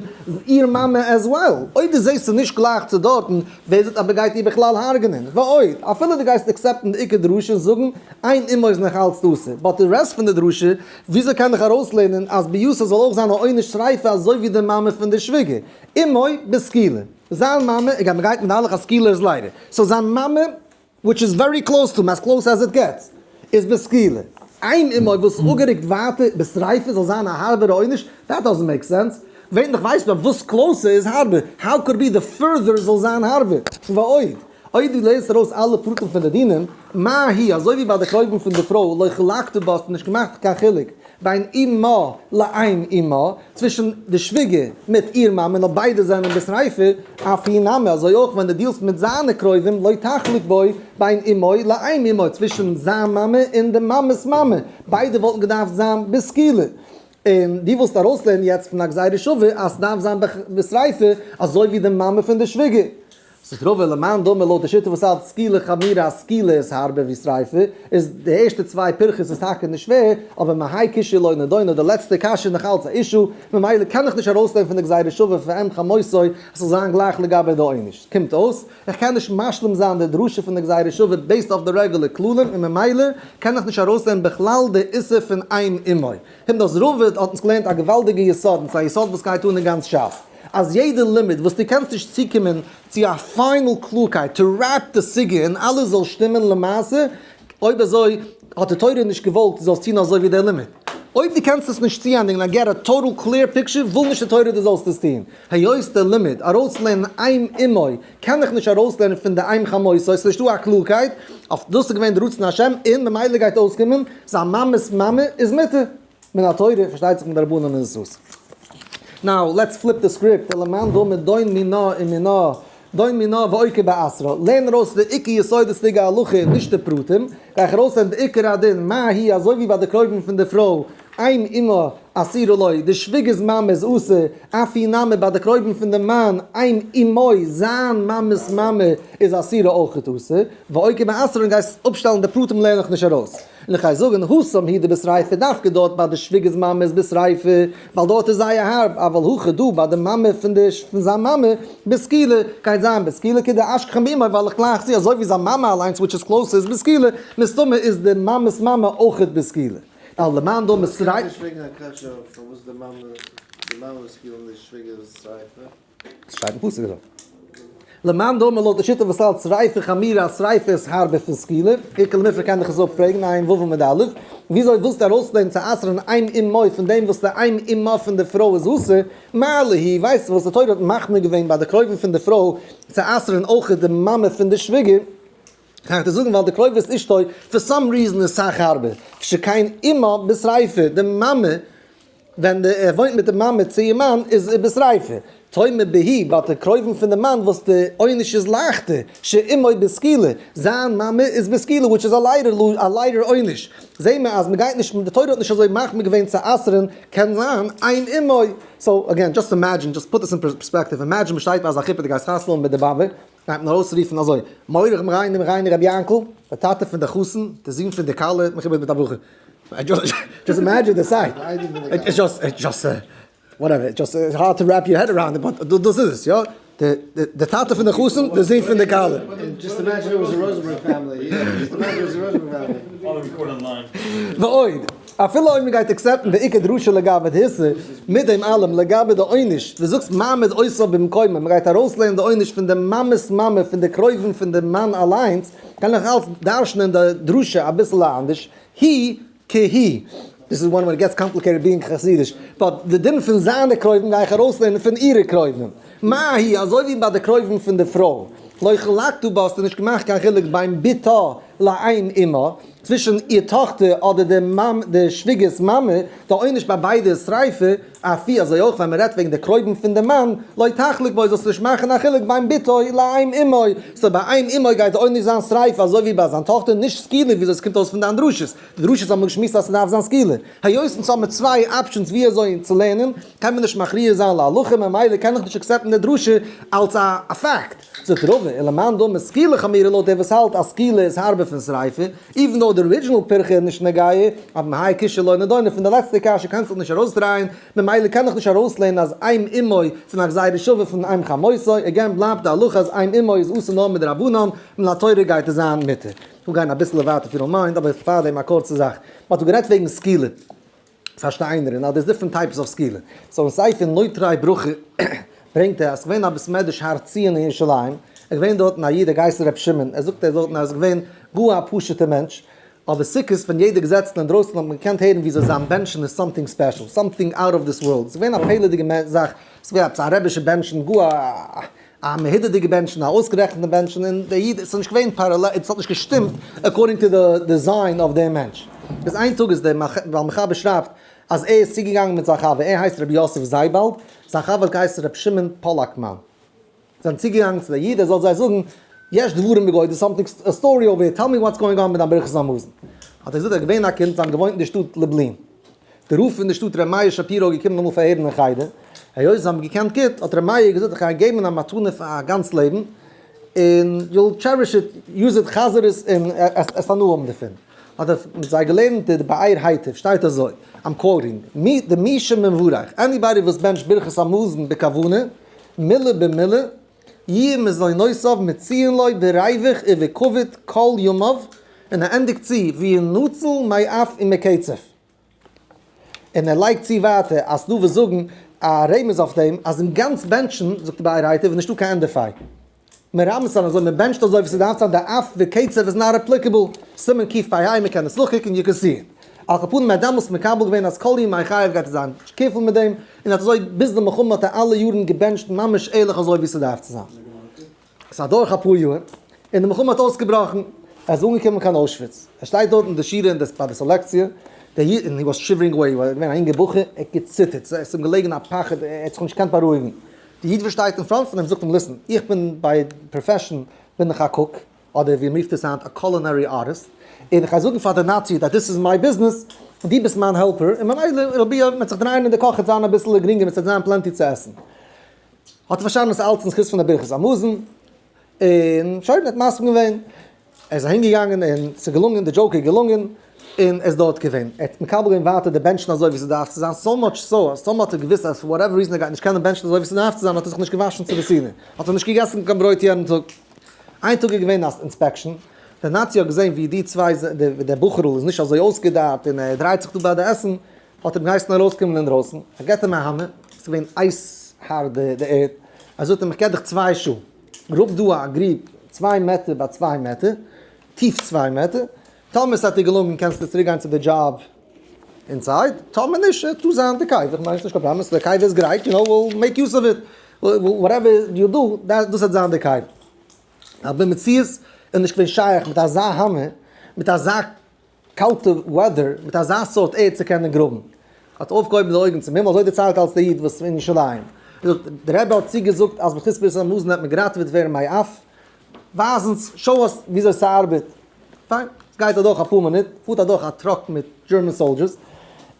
איר מאמע as well? אויב דו זעסט ס'איז נישט גלייך צו דארטן, ווער זאגט אז מ'גייט איר בכלל הרג'נען? ועוד, אפילו דו גייסט accept ן די עיקר דרשה און זאגן אם אמו איז נאך אלץ אסור, but די rest פון די דרשה, וויאזוי קען איך ארויסלערנען אז ביאתו זאל אויך זיין א עונש שריפה אזוי ווי די מאמע פון די שוויגער? אמו בסקילה. זיין מאמע, אגב מ'גייט מיט די הלכה אז סקילה איז lighter, so זיין מאמע which is very close to him, as close as it gets, איז בסקילה. אם אמו וואס איז אפגערוקט ווייטער בשריפה זאל זיין א הארבערע עונש, that doesn't make sense. געווענליך ווייסט מען וואס closer איז הארבער, how could be the further זאל זיין הארבער? ועוד, אויב דו לערנסט ארויס אלע פרטים פון די דינים, מה היא, אזוי ווי ביי די קרובים פון די פרוי, לא חילקת בה האסטו נישט געמאכט קיין חילוק בין אמה לאם אמה, צווישן די שוויגער מיט איר מאמע, נאר ביידע זענען בשריפה, אף היא נמי, אזוי אויך ווען דו deal סט מיט זיינע קרובים, לא תחלוק בו בין אמו לאם אמו, צווישן זיין מאמע און די מאמע'ס מאמע, ביידע וואלטן געדארפט זיין בסקילה. און דו ווילסט ארויסלערנען יעצט פון א גזירה שווה אז ס'דארף זיין בשריפה אזוי ווי די מאמע פון די שוויגער. זאגט רבא למאן דאמר לויט די שיטה וואס האלט סקילה חמירא אז סקילה איז הארבער ווי שריפה, איז די ערשטע צוויי פירכות איז טאקע נישט שווער, אבער מהאי קושיא לא נדונה, די לעצטע קשיא איז נאך אלץ א issue, ממילא קען איך נישט ארויסלערנען פון די גזירה שווה פון אם חמותו אז ס'זאל זיין גלייך לגבי די עונש. קומט אויס, איך קען נישט משלים זיין די דרשה פון די גזירה שווה based אויף די רעגולער כללים און ממילא קען איך נישט ארויסלערנען בכלל די איסור פון אם אמו. קומט אויס רבא האט אונז געלערנט א געוואלדיגע יסוד און ס'איז א יסוד וואס גייט אן אין גאנץ שס. אז יעדע לימוד וואס דו קענסט נישט צוקומען צו א final קלארקייט to wrap די סוגיא און אלעס זאל שטימען למעשה, אויב אזוי האט די תורה נישט געוואלט דו זאלסט טון אזוי ווי דער לימוד. אויב דו קענסט עס נישט צוענדיגן און get a total clear picture וויל נישט די תורה דו זאלסט עס טון. היות דער לימוד, ארויסלערנען אם אמו, קען איך נישט ארויסלערנען פון די אם חמותו, ס'איז נישטא א קלארקייט, אויף דאס איז געווען די רצון השם און ממילא גייט אויסקומען זיין מאמע'ס מאמע איז מותר. מן התורה, פארשטייט זיך מדרבנן איז עס אסור. Now let's flip the script, ולמאן דאמר דון מינה ומינה, דון מינה ואוקי באתרא, לערן ארויס די עיקר יסודות'דיגע הלכה און נישט די פרטים, גיי איך ארויסלערנען די עיקר הדין, מה היא, אזוי ווי ביי די קרובים פון די פרוי, אם אמה אסורה לו, די שוויגער'ס מאמע איז אסור, אף היא נמי ביי די קרובים פון די מאן, אם אמו, זיין מאמע'ס מאמע איז אסורה אויכעט אסור, ואוקי באתרא און גייסט אפשטעלן די פרטים לערן איך נישט ארויס. און איך גיי זאגן התם הוא דבשריפה דווקא דארט ביי די שוויגער'ס מאמע איז בשריפה ווייל דארט איז זייער הארב אבל הכא דא ביי די מאמע פון די פון זיין מאמע בסקילה גייט זיין בסקילה כדאשכחן באמו ווייל איך גלייך צו אזוי ווי זיין מאמע אליינס which is closer איז בסקילה מסתמא איז די מאמע'ס מאמע אויכעט בסקילה ווייל למאן דאמר שריפה. נישט וועגן א קשיא אויף פארוואס די מאמע די מאמע בסקילה און די שוויגער שריפה. שטייט אין פסוק אזוי. למאן דאמר לויט די שיטה וואס האלט שריפה חמירא אז שריפה איז הארבער פון סקילה, איכא למיפרך קען איך עס אפפרעגן, עיין ו' עמוד א', וויאזוי ווילסטו ארויסלערנען צו אסר'ן אם אמו פון דעם וואס די אם אמה פון די פרוי איז אסור, מה להו, ווייסטו וואס די תורה האט מחמיר געווען ביי די קרובים פון די פרוי צו אסר'ן אויך די מאמע פון די שוויגער, קען איך דיר זאגן ווייל די קרובת אשתו for some reason איז סאך הארבער, שכן אמה בשריפה, די מאמע ווען די ער וואוינט מיט די מאמע צו איר מאן איז ער בשריפה, תאמר בהי ביי די קרובים פון די מאן וואס די עונש איז לייכטער, שאמו בסקילה, זיין מאמע איז בסקילה which איז א lighter א lighter עונש, זעהן מיר אז מ'גייט נישט די תורה האט נישט אזוי מחמיר געווען צו אסר'ן, קען זיין אם אמו. So again, just imagine, just put this in perspective, imagine מ'שטייט ביי אזא חופה די גייסט חתונה האבן מיט די באבע, גייט מען ארויסרופן אזוי, מורך מרינו מרינו רבי יענקל, דער טאטע פון די חתן, דער זון פון די כלה, מכובד מיט א ברכה. Just imagine the sight. It's just, it's just, whatever, it's just hard to wrap your head around it, but דאס איז עס, יא? דער טאטע פון די חתן, דער זון פון די כלה. Just imagine it was a Rosenberg family. Just imagine it was a Rosenberg family. ועוד, אפילו אויב מען גייט accept ן די עיקר דרשה לגבי די איסור, מיט דעם אלעם לגבי די עונש, דו זאגסט מעמיד אותה במקומה, מען גייט ארויסלערנען די עונש פון די מאמע'ס מאמע, פון די קרובים פון די מאן אליינס, קען איך אלץ דרש'נען די דרשה אביסל אנדערש, היא כהיא. This is one where it gets complicated being חסידיש, but די דין פון זיינע קרובים גיי איך ארויסלערנען פון אירע קרובים. מה היא, אזוי ווי ביי די קרובים פון די פרוי, לא חלקת בה האסטו נישט געמאכט קיין חילוק בין בתה לאם אמה, צווישן איר טאכטער אדער די מאמע די שוויגער'ס מאמע, די עונש ביי ביידע איז שריפה, אפי' אזוי אויך ווען מען רעדט וועגן די קרובים פון די מאן, לא תחלוק בו זאלסטו נישט מאכן א חילוק בין בתו לאם אמו, so ביי אם אמו גייט די עונש זיין שריפה אזוי ווי ביי זיין טאכטער, נישט סקילה וויאזוי עס קומט אויס פון דיין דרשות, די דרשות האבן געשמועסט אז ס'דארף זיין סקילה, היות אונז האבן מיר צוויי options ווי אזוי צו לערנען, קען מען נישט מכריע זיין להלכה ממילא קען איך נישט accept ן די דרשה אלס א פאקט. זאגט רבא, ולמאן דאמר סקילה חמירא לויט דער וואס האלט אז סקילה איז הארבער פון שריפה, even though די original פירכא איז נישט נוגע, אבער מהאי קושיא לא נדונה פון די לעצטע קשיא קענסטו נישט ארויסדרייען, ממילא קען איך נישט ארויסלערנען אז אם אמו פון א גזירה שווה פון אם חמותו, again בלייבט די הלכה אז אם אמו איז אסור נאר מדרבנן, מן התורה גייט עס זיין מותר. כ'וויל גיין אביסל ווייטער if you don't mind, אבער פארדעם א קורצע זאך. מ'האט דא גערעדט וועגן סקילה. פארשטיינערן אז there's different types of סקילה. So אין ספר נוטרי ברכה ברענגט ער אז ס'געווען א בית מדרש הר ציון אין ירושלים, איז געווען דארטן א איד ער געהייסן ר' שמעון, ער זאגט ער איז דארטן אז געווען גאר א פשוט'ער מענטש, אבער סוכות ווען יעדער געזעצן אינדרויסן האט מען געקענט הערן וויאזוי זיין בענטשן איז something special, something out of this world, ס'איז געווען א פלא'דיגע זאך, ס'איז געווען עפעס א רבי'שע בענטשן, גאר א א מהודר'דיגע בענטשן, א אויסגערעכנטע בענטשן, און דער איד, עס איז נישט געווען parallel, עס האט נישט געשטימט according to the design of דעם מענטש. איז איין טאג איז דער בעל מחבר שרייבט אז ער איז צוגעגאנגען מיט זיין חבר, ער הייסט רבי יוסף זייבאלד, זיין חבר האט געהייסן רבי שמעון פאלאקמאן. זיי זענען צוגעגאנגען צו דער איד ער זאל זיי זאגן, יש דברים בגו, there's something, a story over here, tell me what's going on מיט דיין ברכת המזון. האט ער געזאגט ער איז געווען א קינד, זיי האבן געוואוינט אין די שטאט לובלין. דער רב פון די שטאט ר' מאיר שפירא איז געקומען אמאל פארהערן אין חדר, היות זיי האבן געקענט גוט, האט ר' מאיר געזאגט איך גיי געבן א מתנה פאר א גאנץ לעבן, און you'll cherish it, use it, חזר עס און עס הנאה האבן דערפון. האט ער מיט זיי געלערנט די באר היטב, שטייט אזוי, I'm quoting, מי די מי שמברך, anybody וואס בענטשט ברכת המזון בכוונה, מילה במילה, יהיה מזונותיו מצויין לו בריווח ובכבוד כל ימיו, און ער ענדיגט צו, וינצל מאף ומקצף. און ער לייגט צו ווייטער אז ס'דא וואס זאגן א רמז אויף דעם אז אין גאנץ בענטשן, זאגט ער באר היטב, איז נישטא קיין ענדע פיי. מרמז זיין אזוי, מ'בענטשט אזוי ווי ס'דארף זיין, די אף וקצף איז not applicable, סימן קפ"ה, מ'קען עס נאכקוקן, you can see it. על כל פנים ער האט דעמאלס מקבל געווען אז כל ימי חייו גייט ער זיין careful מיט דעם, און האט אזוי ביז די מלחמה האט ער אלע יארן געבענטשט ממש ערליך אזוי ווי ס'דארף צו זיין. ס'איז אדורך אפאר יאר, און די מלחמה האט אויסגעבראכן, ער איז אנגעקומען קיין אוישוויץ, ער שטייט דארט אין די שורה אין די ביי די סעלעקציע, דער איד, און he was shivering away, ער איז געווען א יונגער בחור, ער האט געציטערט, ס'איז אים געלעגן א פחד, ער האט זיך נישט געקענט בארואיגן, די איד וואס שטייט אין front פון אים זאגט אים listen, איך בין by profession בין איך א cook, אדער ווי מ'רופט עס היינט א culinary artist, און איך גיי זאגן פאר די נאצי that this is my business, און דו ביסט מיין helper, און ממילא it'll be א, מ'וועט זיך דרייען אין די קאך, עט זיין אביסל גרינגער, מ'וועט זיין plenty צו עסן. האט ער פארשטאנען אז ס'איז אלץ אין זכות פון די ברכת המזון, און שוין, ער האט מסכים געווען, ער איז אהין געגאנגען און ס'איז געלונגען, די joke איז געלונגען, און ער איז דארט געווען. ער האט מקבל געווען ווייטער די בענטשן אזוי ווי ס'דארף צו זיין, so much so אז טאמער האט ער געוואוסט אז for whatever reason ער גייט נישט קענען בענטשן אזוי ווי ס'דארף צו זיין האט ער זיך נישט געוואשן צו די סעודה, האט ער נישט געגעסן קיין ברויט יענעם טאג. איין טאג איז געווען א inspection, דער נאצי האט געזען ווי די צוויי, דער בחור'ל איז נישט אזוי אויסגעדארט און ער דרייט זיך דא ביי די עסן, האט אים געהייסן ארויסקומען אינדרויסן, ער געט אים א האמער, עס איז געווען אייז הארט די ערד, ער זאגט אים איך געב דיך 2 שעה, גראב דא א גריב 2 מעטער ביי 2 מעטער, טיף 2 מעטער, טאמער עס האט דיר געלונגען קענסטו צוריק גיין צו די דזשאב inside, טאמער נישט, טו זיין די קבר, איך מיין עס איז נישט קיין פראבלעם, די קבר איז גרייט, you know, we'll make use of it, whatever you do, דאס וועט זיין די קבר. אבער במציאות איז נישט געווען שייך מיט אזא האמער, מיט אזא קאלטע weather מיט אזא סארט ערד צו קענען גראבן. האט אויפגעהויבן די אויגן צום הימל, אזוי דערציילט אלס דער איד וואס אין ירושלים. ער זאגט, דער רבי האט צוגעזאגט אז בזכות ברכת המזון וועט מען געראטעוועט ווערן מאף. ווייז אונז, show us וויאזוי ס'ארבעט. פיין, עס גייט אדורך אפאר מינוט, פארט אדורך א truck מיט German soldiers,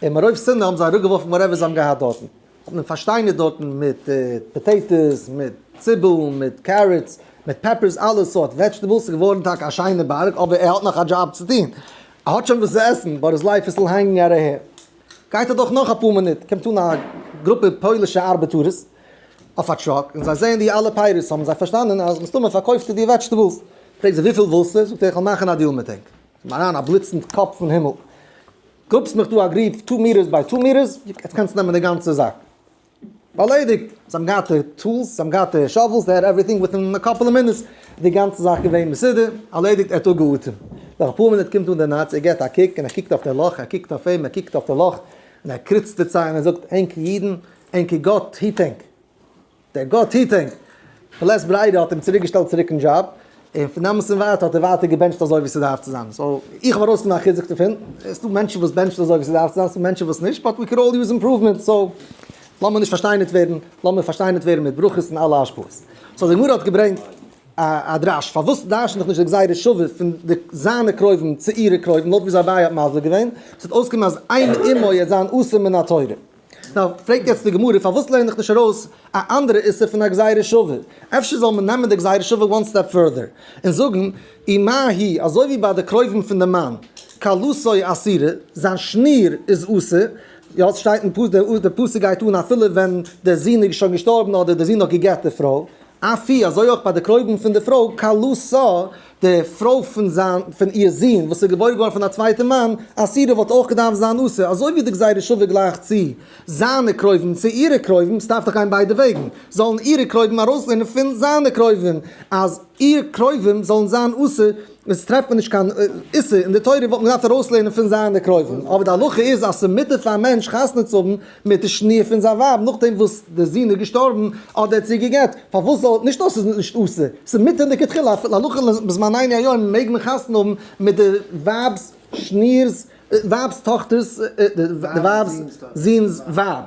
און מרוב שנאה האבן זיי אראפגעווארפן whatever זיי האבן געהאט דארטן. האט מען פארשטיינערט דארטן מיט potatoes, מיט ציבל, מיט carrots, מיט peppers, אלע סארט vegetables, ס'איז געווארן טאקע א שיינע בארג, אבער ער האט נאך א דזשאב צו טון, ער האט שוין וואס צו עסן, but his life is still hanging out here. גייט אדורך נאך אפאר מינוט, קומט אן א גרופע פוילישע ארבעטארעס אויף א truck, און זיי זעען די אלע פירות, האבן זיי פארשטאנען אז מסתמא פארקויפט ער די vegetables, פרעגט זיי וויפיל ווילסטו, זאגט ער איך וועל מאכן א deal מיט ענק, קומט אריין א בליץ אין קאפ פון הימל, גראבסט מיך דא א גריב two meters by two meters, יעצט קענסטו נעמען די גאנצע זאק. באליידיגט! זיי האבן געהאט די tools, זיי האבן געהאט די shovels, they had everything within a couple of minutes, די גאנצע זאך געווען מסודר, ארלעדיגט, ער האט אפגעאטעמט. נאך אפאר מינוט קומט אן דער נאצי, ער געבט א קוק, און ער קוקט אויף די לאך, ער קוקט אויף אים, ער קוקט אויף די לאך, און ער קריצט די ציין, ער זאגט, ענק אידן, ענקער גאט היט ענק. דער גאט היט ענק! בלית ברירה האט אים צוריק געשטעלט צוריק אין דזשאב, און פון דעמאלטס און ווייטער האט ער ווייטער געבענטשט אזוי ווי ס'דארף צו זיין. so איך האב ארויסגענומען א חיזוק דערפון, עס איז דא מענטשן וואס בענטשן אזוי ווי ס'דארף צו זיין, ס'איז דא מענטשן וואס נישט, but we could all use improvement, so לאמיר נישט פארשטיינערט ווערן, לאמיר פארשטיינערט ווערן מיט ברכות און אלע השפעות. so די גמרא האט געברענגט א דרש, פארוואס דרש'נט איך נישט די גזירה שווה פון די זיינע קרובים צו אירע קרובים, לויט ווי אביי האט מסביר געווען, ס'וועט אויסקומען אז אם אמו וועט זיין אסור מן התורה. now, פרעגט יעצט די גמרא, פארוואס לערן איך נישט ארויס א אנדערע איסור פון א גזירה שווה? אפשר זאל מען נעמען די גזירה שווה one step further, און זאגן, אי מה היא, אזוי ווי ביי די קרובים פון די מאן, כלתו אסירה, זיין שניר איז אסור, יא, עס שטייט אין פסוק, די פסוק גייט אן אפילו ווען דער זון איז שוין געשטארבן אדער דער זון האט גע'גט די פרוי, אף היא, אזוי אויך ביי די קרובים פון די פרוי, כלתה, די פרוי פון זיין, פון איר זון, וואס איז געבוירן געווארן פון א צווייטע מאן, אסירה וואלט אויך געדארפט זיין אסור, אזוי ווי די גזירה שווה גלייך צו זיינע קרובים צו אירע קרובים, ס'דארף דאך גיין ביידע וועגן, זאלן אירע קרובים ארויסלערנען פון זיינע קרובים, אז איר קרובים זאלן זיין אסור, עס טרעפט מען נישט קיין איסור אין די תורה וואלט מען געדארפט ארויסלערנען פון זיינע קרובים, אבער די הלכה איז אז ס'מותר פאר א מענטש חתונה צו האבן מיט די שניר פון זיין ווייב נאכדעם וואס די זון איז געשטארבן אדער האט זי גע'גט, פארוואס זאל, נישט נאר ס'איז נישט אסור, ס'איז מותר לכתחילה, אפילו הלכה בזמנינו היום מעג מען חתונה האבן מיט די ווייב'ס שניר'ס, ווייב'ס טאכטער'ס, די ווייב'ס זון'ס ווייב.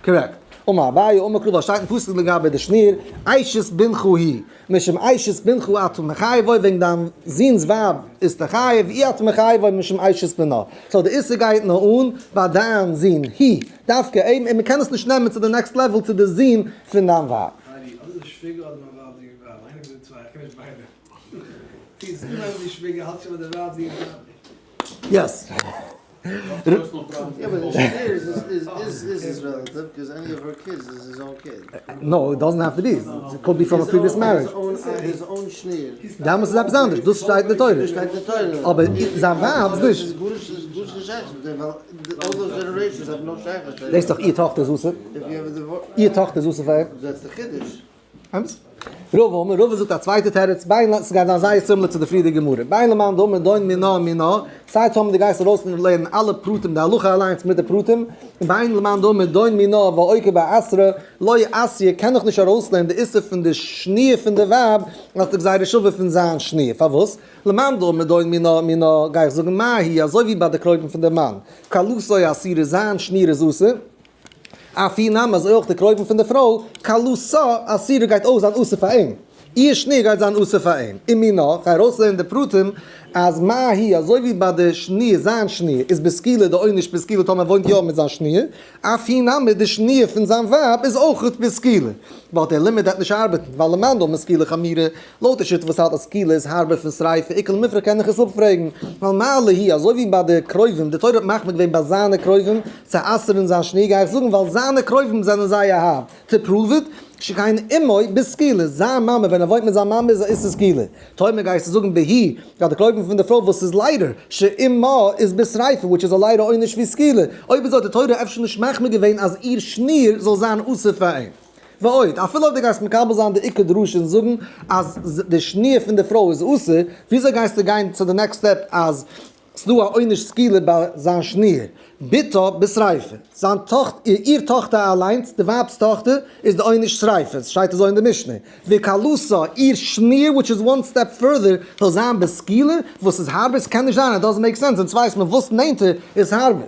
correct. אמר אביי אמר קרא ווייל שטייט אין פסוק לגבי די שניר, אשת בנך היא, משום אשת בנך אתה מחייבו, וועגן דיין זון'ס ווייב איז אתה חייב, אי אתה מחייבו משום אשת בנה. so די איסור גייט נאר אן ביי דיין זון, היא, דווקא אים, און מ'קען עס נישט נעמען צו די next level צו די זון פון דיין ווייב. Yes. Yeah, but the shnir is, is, is, is his relative because any of her kids is his own kid. No, it doesn't have to be. It could be from a previous marriage. His own shnir. דאמאלס איז עפעס אנדערש, דאס שטייט אין די תורה. שטייט אין די תורה. אבער זיין ווייב איז נישט. איז גוט געזעצט, ווייל all those generations have no שייכות. דאס איז דאך איר טאכטער איז אסור. If you have a divorce. איר טאכטער איז אסור פאר אים. That's the חידוש. אמת? רבא אמר, רבא זאגט א צווייטע תירוץ, בין ל, ס'גייט זיין זייער similar צו די פריערדיגע גמרא. בין למאן דאמר דון מינה מינה, סיי טאמער דו גייסט ארויס און לערנען אלע פרטים, די הלכה אליינס מיט די פרטים, און בין למאן דאמר דון מינה ואוקי באתרא, לא אתיא, קען איך נישט ארויסלערנען די איסור פון די שניר פון די ווייב, אלס די גזירה שווה פון זיין שניר. פארוואס? למאן דאמר דון מינה מינה, גיי איך זאגן מה היא, אזוי ווי ביי די קרובים פון די מאן, כלתו אסירה, זיין שניר איז אסור, אף היא נמי, אזוי אויך די קרובים פון די פרוי, כלתה אסירה גייט אויך זיין אסור פאר אים, איר שניר גייט זיין אסור פאר אים, ומינה, כ'גיי ארויסלערנען די פרטים, אז מה היא, אזוי ווי ביי די שניר, זיין שניר, איז בסקילה די עונש בסקילה טאמער ער וואוינט יא מיט זיין שניר, אף היא נמי די שניר פון זיין ווייב איז אויך בסקילה. ווייל דער לימוד וועט נישט ארבעטן, ווייל למאן דאמר סקילה חמירא, לויט די שיטה וואס האלט אז סקילה איז הארבער פון שריפה, איכא למיפרך קען איך עס אפפרעגן, ווייל מה להו, אזוי ווי ביי די קרובים, די תורה האט מחמיר געווען ביי זיינע קרובים צו אסר'ן זיין שניר, גיי איך זאגן ווייל זיינע קרובים זענען זייער הארב, to prove it, שכן אמו בסקילה, זיין מאמע, ווען ער וואוינט מיט זיין מאמע איז א איסור סקילה. טאמער גייסטו זאגן בהיא, ביי די קרובים פון די פרוי וואס איז ליידער, שאמה איז בשריפה, which איז א ליידער עונש ווי סקילה, אויב אזוי האט די תורה אפשר נישט מחמיר געווען אז איר שניר זאל זיין אסור פאר אים. ועוד, אפילו אויב דו גייסט מקבל זיין די עיקר דרשה און זאגן אז די שניר פון די פרוי איז אסור, וויאזוי גייסטו גיין צו די next step אז ס'דא א עונש סקילה ביי זיין שניר, בתו בשריפה, זיין טאכט, איר טאכטער אליינס, די ווייב'ס טאכטער, איז די עונש שריפה, ס'שטייט אזוי אין די משנה, וכלתה, איר שניר, which is one step further, זאל זיין בסקילה, וואס איז הארבער, ס'קען נישט זיין, it doesn't make sense, אונז ווייסט מען וואס נענטער איז הארבער.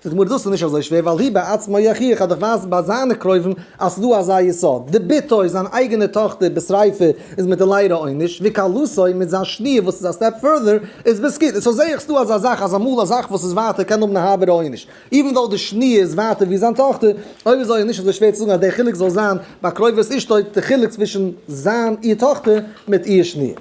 זאגט די גמרא דאס איז נישט אזוי שווער, ווייל הוא בעצמו יוכיח אז דאך ווייזט ביי זיינע קרובים אז ס'דא אזא יסוד, דבתו זיין אייגענע טאכטער בשריפה איז מיט די ליידער עונש, וכלתו מיט זיין שניר וואס איז א step further איז בסקילה, so זעה איך ס'דא אזא זאך אז אמאל א זאך וואס איז ווייטער קען האבן א הארבערע עונש, even though די שניר איז ווייטער ווי זיין טאכטער, אויב אזוי איז נישט אזוי שווער צו זאגן אז דער חילוק זאל זיין ביי קרובת אשתו די חילוק צווישן זיין איר טאכטער מיט איר שניר.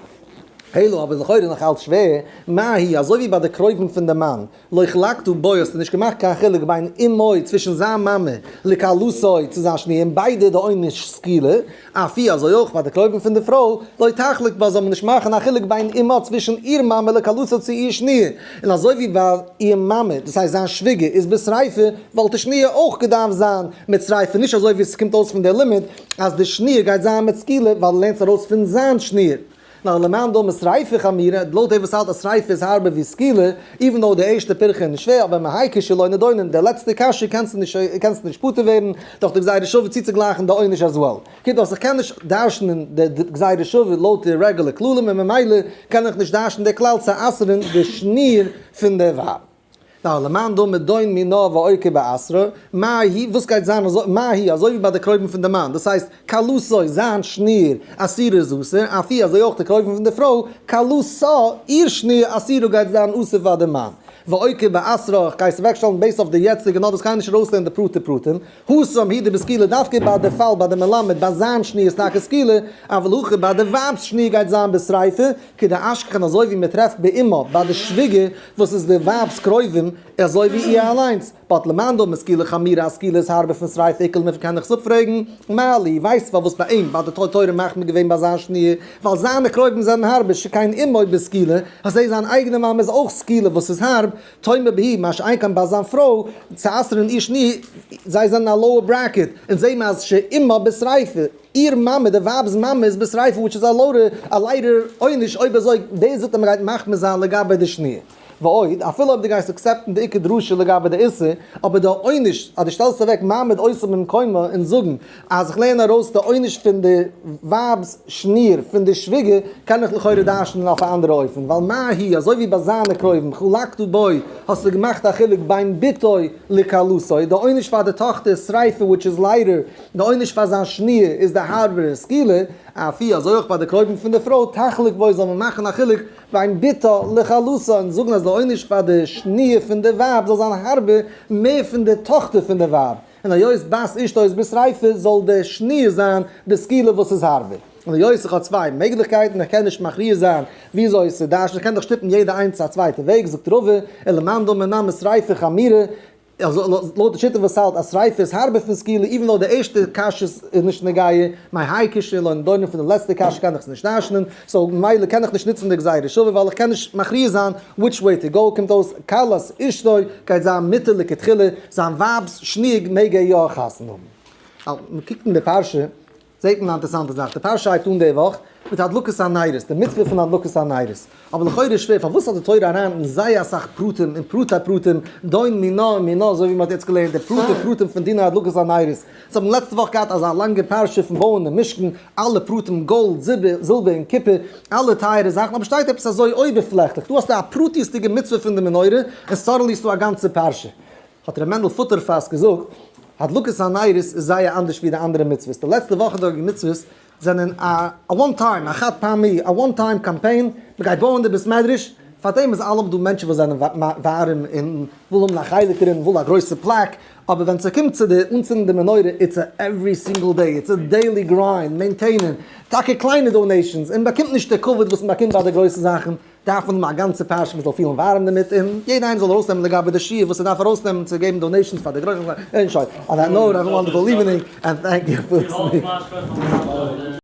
אלא אבער לכאורה נאך אלץ שווער, מה היא, אזוי ווי ביי די קרובים פון די מאן, לא חלקת בו האסטו נישט געמאכט קיין חילוק בין אמו צווישן זיין מאמע לכלתו צו זיין שניר און ביידע די עונש סקילה, אף היא אזוי אויך ביי די קרובים פון די פרוי, לא תחלוק בה זאל מען נישט מאכן א חילוק בין אמה צווישן איר מאמע לכלתה צו איר שניר, און אזוי ווי ביי איר מאמע, דאס הייסט זיין שוויגער, איז בשריפה, וואלט די שניר אויך געדארפט זיין מיט שריפה, נישט אזוי ווי עס קומט אויס פון דער לימוד אז די שניר גייט זיין מיט סקילה ווייל ער לערנט עס ארויס פון זיין שניר. נאר למאן דאמר שריפה חמירא, לויט דעם וואס האלט אז שריפה איז הארבער ווי סקילה, even though די ערשטע פירכא איז נישט שווער, אבער מהאי קושיא לא נידונין, די לעצטע קשיא קענסטו נישט קענסטו נישט פטור ווערן, דורך די גזירה שווה צוצוגלייכן די עונש as well. קומט אויס איך קען נישט דרש'נען די גזירה שווה לויט די regular כללים און ממילא קען איך נישט דרש'נען די כלל צו אסר'ן די שניר פון די ווייב. נאר למאן דאמר דון מינה ואוקי באתרא, מה היא, וואס גייט זיין אזוי, מה היא, אזוי ווי ביי די קרובים פון די מאן, דאס הייסט, כלתו, זיין שניר, אסירה איז אסור, אף היא, אזוי אויך די קרובים פון די פרוי, כלתה, איר שניר, אסירה גייט זיין אסור פאר די מאן. ואוקי באתרא, איך גיי עס אוועקשטעלן based אויף די יעצטיגע, נאר דאס גיי איך נישט ארויסלערנען די פרטי פרטים, התם הוא דבסקילה דווקא ביי די פאל ביי די מלמד ביי זיין שניר איז טאקע סקילה, אבל הכא ביי די ווייב'ס שניר גייט זיין בשריפה, כדאשכחן אזוי ווי מען טרעפט באמה ביי די שוויגער וואס איז די ווייב'ס קרובים אזוי ווי איר אליינס, but למאן דאמר סקילה חמירא אז סקילה איז הארבער פון שריפה איכא למיפרך קען איך עס אפפרעגן, מה לי, ווייסט פארוואס ביי אים ביי די תורה מחמיר געווען ביי זיין שניר, ווייל זיינע קרובים זענען הארבער שכן אמו בסקילה, אזוי זיין אייגענע מאמע איז אויך סקילה וואס איז הארב, תאמר בהיא, מה שאין כן ביי זיין פרוי, צו אסר'ן איר שניר, זיי זענען א lower bracket, און זעהן מיר אז שאמה בשריפה, איר מאמע, די ווייב'ס מאמע איז בשריפה which איז א lower, א לייטער עונש, אויב אזוי, דאס זאגט אז מ'גייט מחמיר זיין לגבי די שניר. ועוד, אפילו אויב דו גייסט accept ן די עיקר דרשה לגבי די איסור, אבער די עונש, אז דו שטעלסט אוועק מעמיד אותו במקומו און זאגן אז איך לערן ארויס די עונש פון די ווייב'ס שניר פון די שוויגער, קען איך לכאורה דרש'נען אויף א אנדערע אופן, ווייל מה היא, אזוי ווי ביי זיינע קרובים, חלקת בו, האסטו געמאכט א חילוק בין בתו לכלתו, די עונש פאר די טאכטער איז שריפה which is lighter, די עונש פאר זיין שניר איז די הארבערע סקילה, אף היא, אזוי אויך ביי די קרובים פון די פרוי, תחלוק בו זאל מען מאכן א חילוק בין בתה לכלתה און זאגן אז די עונש פאר די שניר פון די ווייב זאל זיין הארבער מער פון די טאכטער פון די ווייב, און היות בת אשתו איז בשריפה זאל די שניר זיין בסקילה וואס איז הארבער. און היות איך האב צוויי מעגליכקייטן, איך קען נישט מכריע זיין וויאזוי עס איז דרש'ן, איך קען דאך שטופן יעדע איינס צו א צווייטע וועג, זאגט רבא, ולמאן דאמר נמי שריפה חמירא, לויט די שיטה וואס האלט אז שריפה איז הארבער פון סקילה, even though די ערשטע קשיא איז נישט נוגע, מאי האי קושיא לא נידונא פון די לעצטע קשיא קען איך עס נישט דרש'נען, so ממילא קען איך נישט נוצן די גזירה שווה ווייל איך קען נישט מכריע זיין which way to go, קומט אויס כלת אשתו גייט זיין מותר לכתחילה, זיין ווייב'ס שניג מעג ער יא חתונה האבן. מען קוקט אין די פרשה זעט מען א אינטערעסאנטע זאך, די פרשה הייבט אן די וואך מיט הדלקת הנרות, די מצוה פון הדלקת הנרות, אבער לכאורה איז שווער פארוואס האט די תורה אריין אין זייער אסאך פרטים און פרטי פרטים, דון מינה ומינה אזוי ווי מען האט יעצט געלערנט די פרטי פרטים פון דיני הדלקת הנרות, אונז האבן לעצטע וואך געהאט אזא לאנגע פרשה פון בויען דעם משכן, אלע פרטים גאלד, זילבער און קופער, אלע טייערע זאכן, אבער שטייט עפעס אזוי אויבערפלעכליך, דא האסטו א פרטיות'דיגע מצוה פון די מנורה, און suddenly איז דא א גאנצע פרשה. האט ר' מענדל פוטערפאס געזאגט, הדלקת הנרות איז זייער אנדערש ווי די אנדערע מצוות, די לעצטע וואכעדיגע מצוות זענען א one time, א חד פעמי, א one time קאמפיין, מען גייט בויען די בית מדרש, פארדעם איז אלעמאל דא מענטשן וואס זענען ווארעם און ווילן האבן א חלק דערין, ווילן א גרויסע plaque, אבער ווען ס'קומט צו די אנצינדן די מנורה, it's a every single day, it's a daily grind, maintain ען, טאקע קליינע donations, און מ'באקומט נישט די כבוד וואס מ'באקומט ביי די גרויסע זאכן, דארף מען האבן א גאנצע פרשה מ'זאל פילן ווארעם דערמיט, און יעדער איינער זאל ארויסנעמען לגבי די שיעור וואס ער דארף ארויסנעמען צו געבן donations פאר די גרויסע זאכן, און שוין. On that note, have a wonderful evening, and thank you for listening.